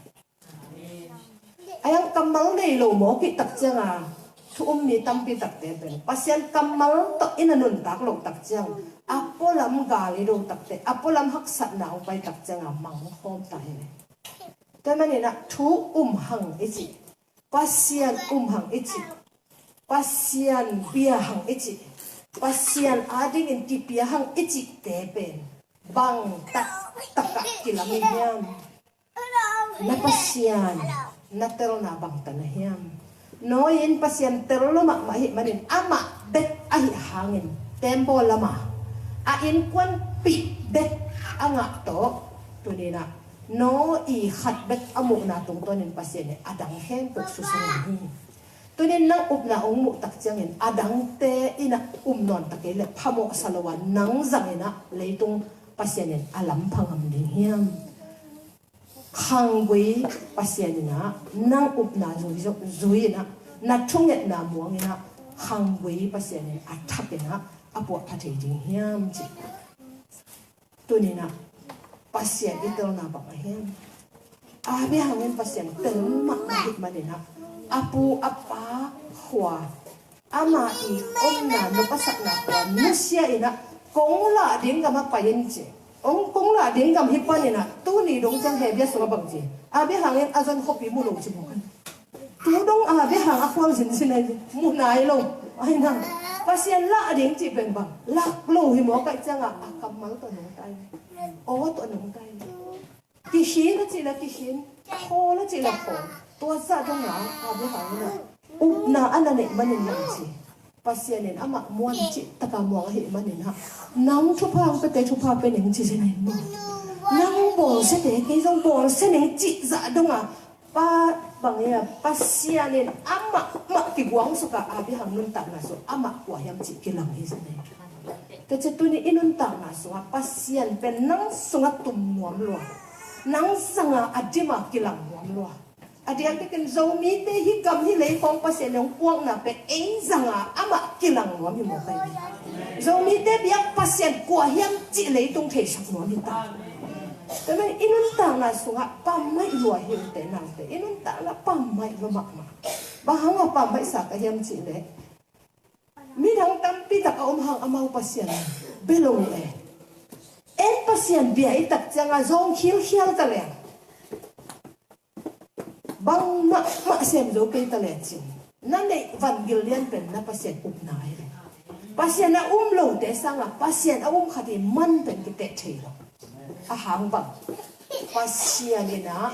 A yang kammal nei lo mawk i tak cianga thu um mi tampi takte pen Pasian kammal tawh i na nuntak loh tak ciang a pualam gal i do takte, a pualam haksatna hong pai tak cianga mang khawm ta hi. Tua maninah thu um hang i cih, Pasian um hang i cih, Pasian bia hang i cih, Pasian adingin kipia hang i cihte pen bang taktakah kilam i hiam? Na Pasian na telna bangtan a hiam? Noah in Pasian tel lo mahmah ahih manin amah bek ahih hangin tembaw lama a innkuanpih bek a ngah tawh tuninah Noah i khat bek a muhna tungtawnin Pasian in a dang khempeuh susia hi. Tunin nang upna hong muh tak ciangin a dangte inah um nawn ta kei leh phamawhsa lo a nang zanginah leitung Pasian in a lam pha ngam ding hiam? Khanggui Pasian inah nang upna zui, zui inah na thungetna muang inah khanggui Pasian in a thak inah a puah pha thei ding hiam cih. Tuninah Pasian i telna bang a hiam? Abraham in Pasian tel mahmah ahih maninah a pu a pa khua, ama i omna nopasakna khua nusia inah kong lah ding gam a pai in ci. Hong kong lah ding gam hi paninah tuni dong ciang he bia sungah bang ci? Abraham in a zon khuapi mu lo ci mawk an. Tu dong a bia hang a khual zinzin ahi, mu nai lo. Ahi nang Pasian lah ding cih pen bang lak lo hi mawk ahih ciangah a kammal tawh nungta hi. Aw tawh nungta hi. Kikhin a cih le kikhin, khawl a cih le khawl. Tua zah dongah a bia hang inah upna a na neih manin lang ci. Pasian in amah muan cih taka muang ahih maninah nang thupha hong pete thupha pe ning ci zen ahi maw? Nang bawlsiate kei zong bawlsia ning cih zah dongah Pa bang ia Pasian in amah mah kiguangsuka a bia hang nuntakna sung amah kua hiam cih kilang hi zen ahi. Tua ci tuni i nuntakna sungah Pasian pen nang sungah tum nuam lua. nang zanga a dima kilang nuam lua. A diakdiakin Zomite hih gam hih lei khawng Pasian in hong puakna pen ei zanga amah kilang nuam hi mawk ahi. Zomite biak Pasian kua hiam cih leitung theisak nuam hi ta. Tua manin i nuntakna sungah pammaih lua hi ute naute, i nuntakna pammaih lua mahmah. Bang hanga pammaihsa ka hiam cih leh, midang tampi tak a om hang amau Pasian bia lo e. En Pasian bia i tak cianga zawng khilkhial ta leng, bangmah mah sem zo kei ta lecin, na neih vangil lian pen na Pasian upna hi ve. Pasian a um lote sanga Pasian a um khat hi man pen kiteh thei lo. A hang bang, Pasian in ah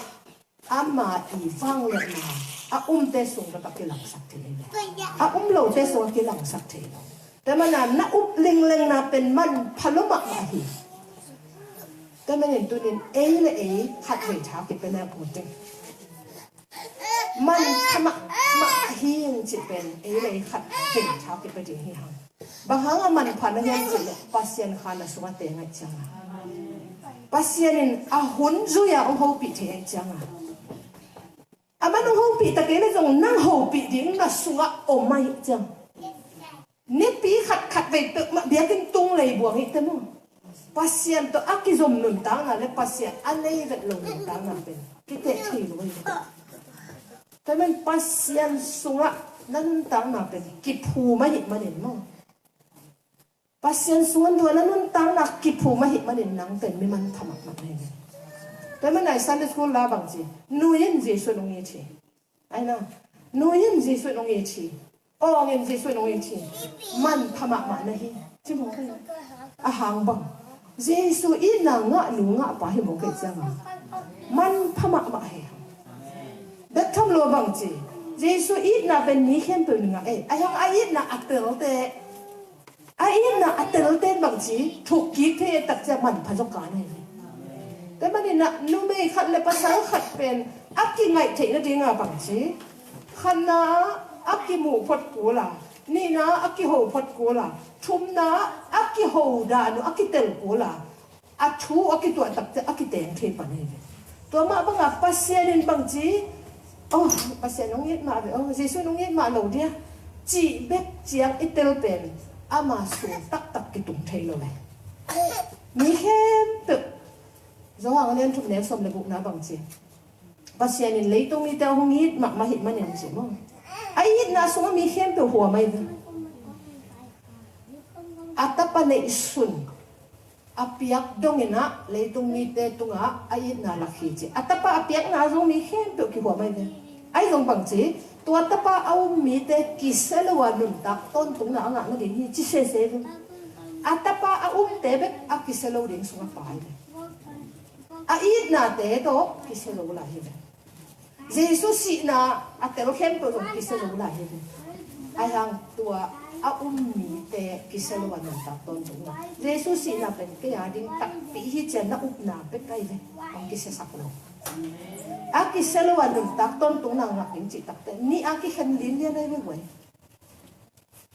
ama i vangliatna a umte sung bek a kilangsak thei lo. A um lote sung a kilangsak thei lo. Tua manin na up linglengna pen manpha lua mahmah hi. Tua manin tunin ei le ei khatvei tha kipia le uh ding. Manpha mahmah hi ing cih pen ei le ei khatvei tha kipia ding hi hang. Bang hanga manpha na hiam cih leh Pasian kha na sungah teng ahih cianga, Pasian in a hun zui-a hong hopih thei ahih cianga, aman hong hopih ta kei leh zong nang hopih ding na sungah om ahih ciang, nipi khat khatvei peuhmah biakinn tung lei buang hi te maw. Pasian tawh a kizom nuntakna le Pasian a nei vet lo nuntakna pen kiteh thei lo hi. Tua manin Pasian sungah na nuntakna pen kiphum ahih manin maw, Pasian sungah tua na nuntakna kiphum ahih manin nang pen mi manpha mahmah na hi. Tua manin Sunday school la bang ci, nui in Jesu in hong it hi. Ai na, nui in Jesu in hong it hi. Awng in Jesu in hong it hi. Manpha mahmah na hi. Ci mawk hi. A hang bang, Jesu itna ngah nu ngah pa hi mawk hi cianga manpha mahmah hi. Bek tham lo bang ci, Jesu itna pen mi khempeuh in ngah e. A hang a itna a telte, a itna a telte bang ci, thuk kik thei tak ciang manpha zaw ka na hi. Tua manin ah numei khat le pasal khat pen a kingaih theih nadinga bang ci, khatna a kimuh phot kul a, nihna a kiho phot kul a, thumna a kiho dan uh a kitel kul a, a thu a kituah takte a kiteng thei pan hi ve. Tua mah banga Pasian in bang ci, oh, Pasian hong it mah ve, oh, Jesu in hong it mah lo dia, cih bek ciang i tel pen ama sung taktak kitung thei lo ve. Mi khempeuh, Johan a lian thum neu sawm le gukna bang ci, Pasian in leitung mite hong it mahmah ahih manin ci maw. A itna sungah mi khempeuh huam ahi ve. A tapa neihsun a piak dongin ah leitung mite tungah a itna lak hi ci. A tapa a piakna zong mi khempeuh kihuam ahi ve. Ahi zong bang ci, tua tapa a um mite kisia lo a nuntak tawntungna a ngah nading hi ci sese ve. A tapa a umte bek a kisia lo ding sungah pai ve. A itnate tawh kisia lo lai hi ve. Jesu sihna a tel khempeuh zong kisia lo lai hi ve. Ahi hang tua a um mite kisia lo a nuntak tawntung lo. Jesu sihna pen kei a ding takpi hi ci-a na upna bek ahi ve. Hong kisiasak lo. A kisia lo a nuntak tawntungna ngah ding cih takte nih a kikhen linlian ahi ve guai.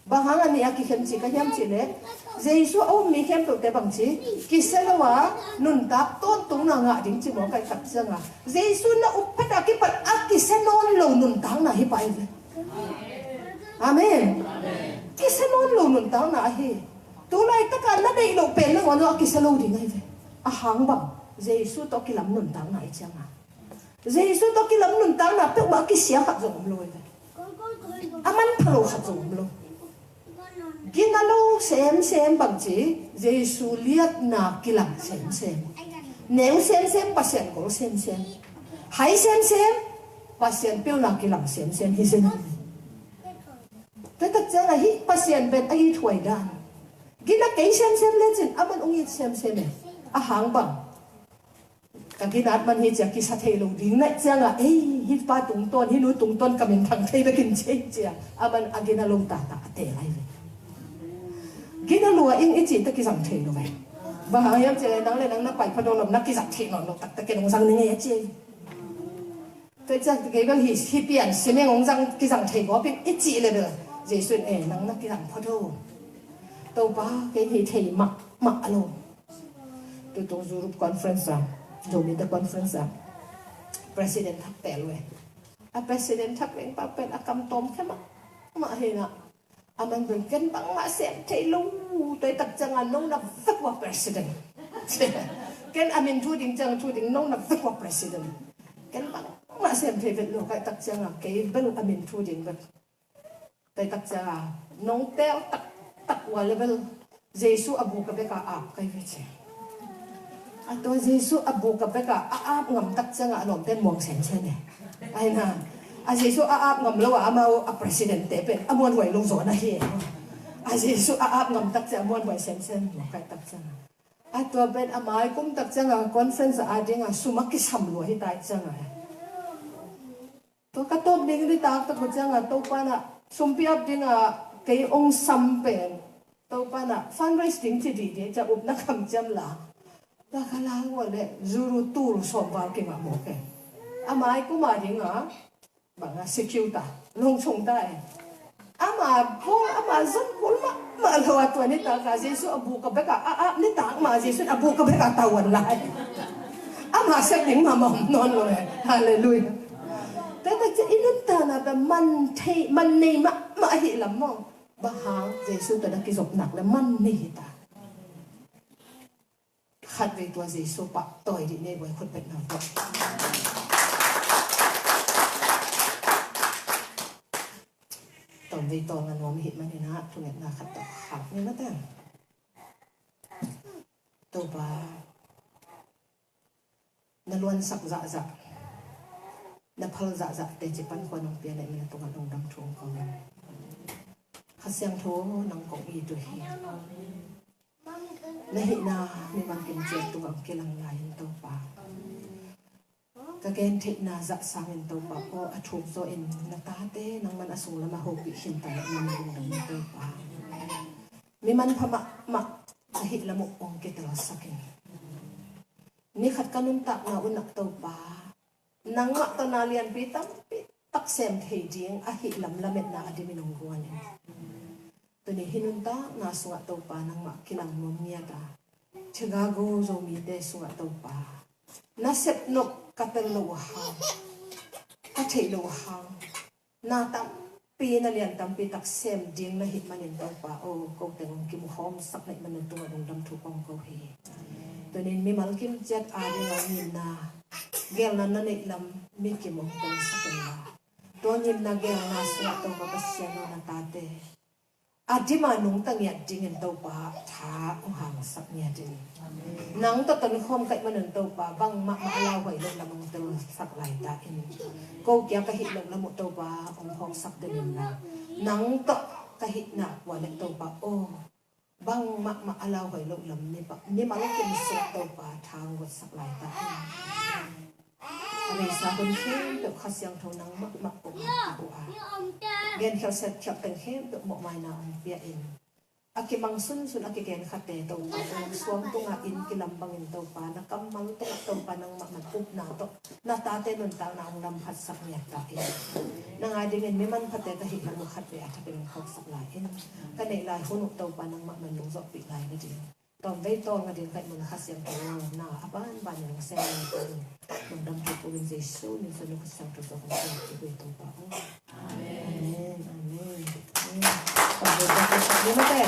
Bang hang a nih a kikhen ci ka hiam cih leh, Jesu a um mi khempeuhte bang ci, kisia lo a nuntak tawntungna ngah ding ci maw, kai khat cianga Jesu na up phet a kipat a kisia nawn lo nuntakna hi pah hi ve. Amen. Kisia nawn lo nuntakna ahi. Tu laitaka na deih loh pen nangawn zong a kisia lo ding ahi ve. A hang bang, Jesu tawh kilam nuntakna ahi cianga Jesu tawh kilam nuntakna peuhmah a kisia khat zong om lo hi ve. A manpha lo khat zong om lo. Gina lo semsem bang ci, Jesu liatna kilang semsem. Neu semsem, Pasian gol semsem. Hai semsem, Pasian peuhna kilang semsem hi zen. Tua tak ciang ahi Pasian pen a it huai dan. Gina kei semsem lecin aman hong it semsem e. A hang bang. Ka ginat man hi cia kisa thei lo ding naih cianga, ei, hi pa tungtawn, hi nu tungtawn ka minthang thei bekin ci ei cia, aman a gina lo tata a teel ahi ve. Gina lua ing i cih teh kizang thei lo ve. Bang hang hiam cih leh nang le nang na pai pha dawn lo, na kizang thei nawn lo taktak ken hong zang ning ei a ci ei. Tua ciang kei bel hi, hi pian simeng hong zang, kizang thei gawp ing i cih leh bel Jesu in, eh, nang na kizang phot o. Topa, kei hi thei mahmah lo. Tutung Europe Conference ah Zomite conference ah president thak tel ve. A president thak veng pa pen a kam tawm khe mahmah hi na. A man pen ken bangmah sem thei lo. Tua i tak cianga nong na vek ua president. Ken a min thu ding ciang thu ding nong na vek ua president. Ken bangmah sem thei vet lo ka i tak cianga kei bel a min thu ding vek. Tua i tak cianga nong tel taktak ua level Jesu a bu ka beka ap kai ve ci. A tua Jesu a bu ka beka a ap ngam tak cianga a lawmten muang semsem e. Ai na, a Jesu a ap ngam lo a amau a president te pen a muanhuai lo zaw na hi e. A Jesu a ap ngam tak cianga a muanhuai semsem muang kai tak cianga. A tua pen a mai kum tak cianga conference a dinga sum a kisam lua hi tai cianga. Tua ka tawp ding nitak tak uh cianga Topa na sumpi ap dinga kei ong sam pen Topa na fundraise ding ci dih dih cia upna kham ciam la. Tua ka la ua le zuru tul sawm val kima mawk e. A mai kuma dinga banga secure ta, longchong ta e. Ama kul, ama zon kul mahmah lo a tua nitak a Jesu a bu ka beka a ap nitak ma Jesu a bu ka beka tawan lai. Ama sep ding mahmah om nawn lo e. Halleluiah. Tata cia i nuntakna pen man thei, man nei mahmah ahi lam maw. Bang hang Jesu tua na kizopnak le man nei hi ta. Khatvei tua Jesu pah tawi dih nei buai khut bet nau tawh. Tawmvei tawl nga nuam hih maninah thungetna khat tawh khak ni mateng. Topa na luansak zahzah, na phal zahzah teci pan khua nong pia neih min a tungah lungdam thu kong in. Kha Siangtho nang kong it uh hi. Na hihna mi bangkim ciat tungah kilang lai in Topa. Ka gen theihna zah sangin Topa aw a thuk zaw in na tate nangman a sunglam a hopih khinta na nang lungdam in Topa. Mi manpha mahmah ka hih lam uh ong kitelsak in. Ni khat ka nuntakna unah Topa nangmah tawh na lianpi tampi tak sem thei ding ahi lam lametna a dimin hong guan in. Tuni hi nuntakna sungah Topa nangmah kilang nuam ngiat a Chicago Zomite sungah Topa na sep nop ka tel lo uh hang, ka theih lo uh hang, na tampi na lian tampi tak sem ding na hih manin Topa aw ko teng hong kimukhawmsak neih man na tungah lungdam thu kong ko hi. Tunin mimal kim ciat a dingah ngimna gelna na neih lam mi kim hong tongsak in la, tua ngimna gelna sungah Topa Pasian aw na tate a dima nungta ngiat dingin Topa tha hong hangsak ngiat in. Nang tawh tonkhawm kaih manun Topa bangmah mah a lauhuai loh lam hong telsak lai ta in. Ko kia ka hih loh lam uh Topa hong phawksak den in la, nang tawh ka hihna ua le Topa aw bangmah mah a lauhuai loh lam mimal kim sungah Topa tha hong gotsak lai ta in. A reisa hun khempeuh Kha Siangtho nang mahmah kong hantah uh a, genkhial sepkhial teng khempeuh mawhmaina hong pia in. A kimang sunsun a kigen khate Topa aw suang tunga inn kilam bangin Topa na kammal tungah Topa nang mahmah upna tawh na tate nuntakna hong lamphatsak ngiat ta in. Na ngai dingin mi manphate ka hih lam uh khatvei a thakin hong phawksak lai in. Ka neih lai hun uh Topa nang mahmah nungzawhpih lai nading tawmvei tawl nga ding kaih mun a Kha Siangtho na a banban in hong sem lai ta in. Lungdam thu ko in Jesu min suang in Kha Siangtho tawh hong sem kik uh hi Topa aw. Amen. Amen. Amen. Tawmvei tawl nga ding mate.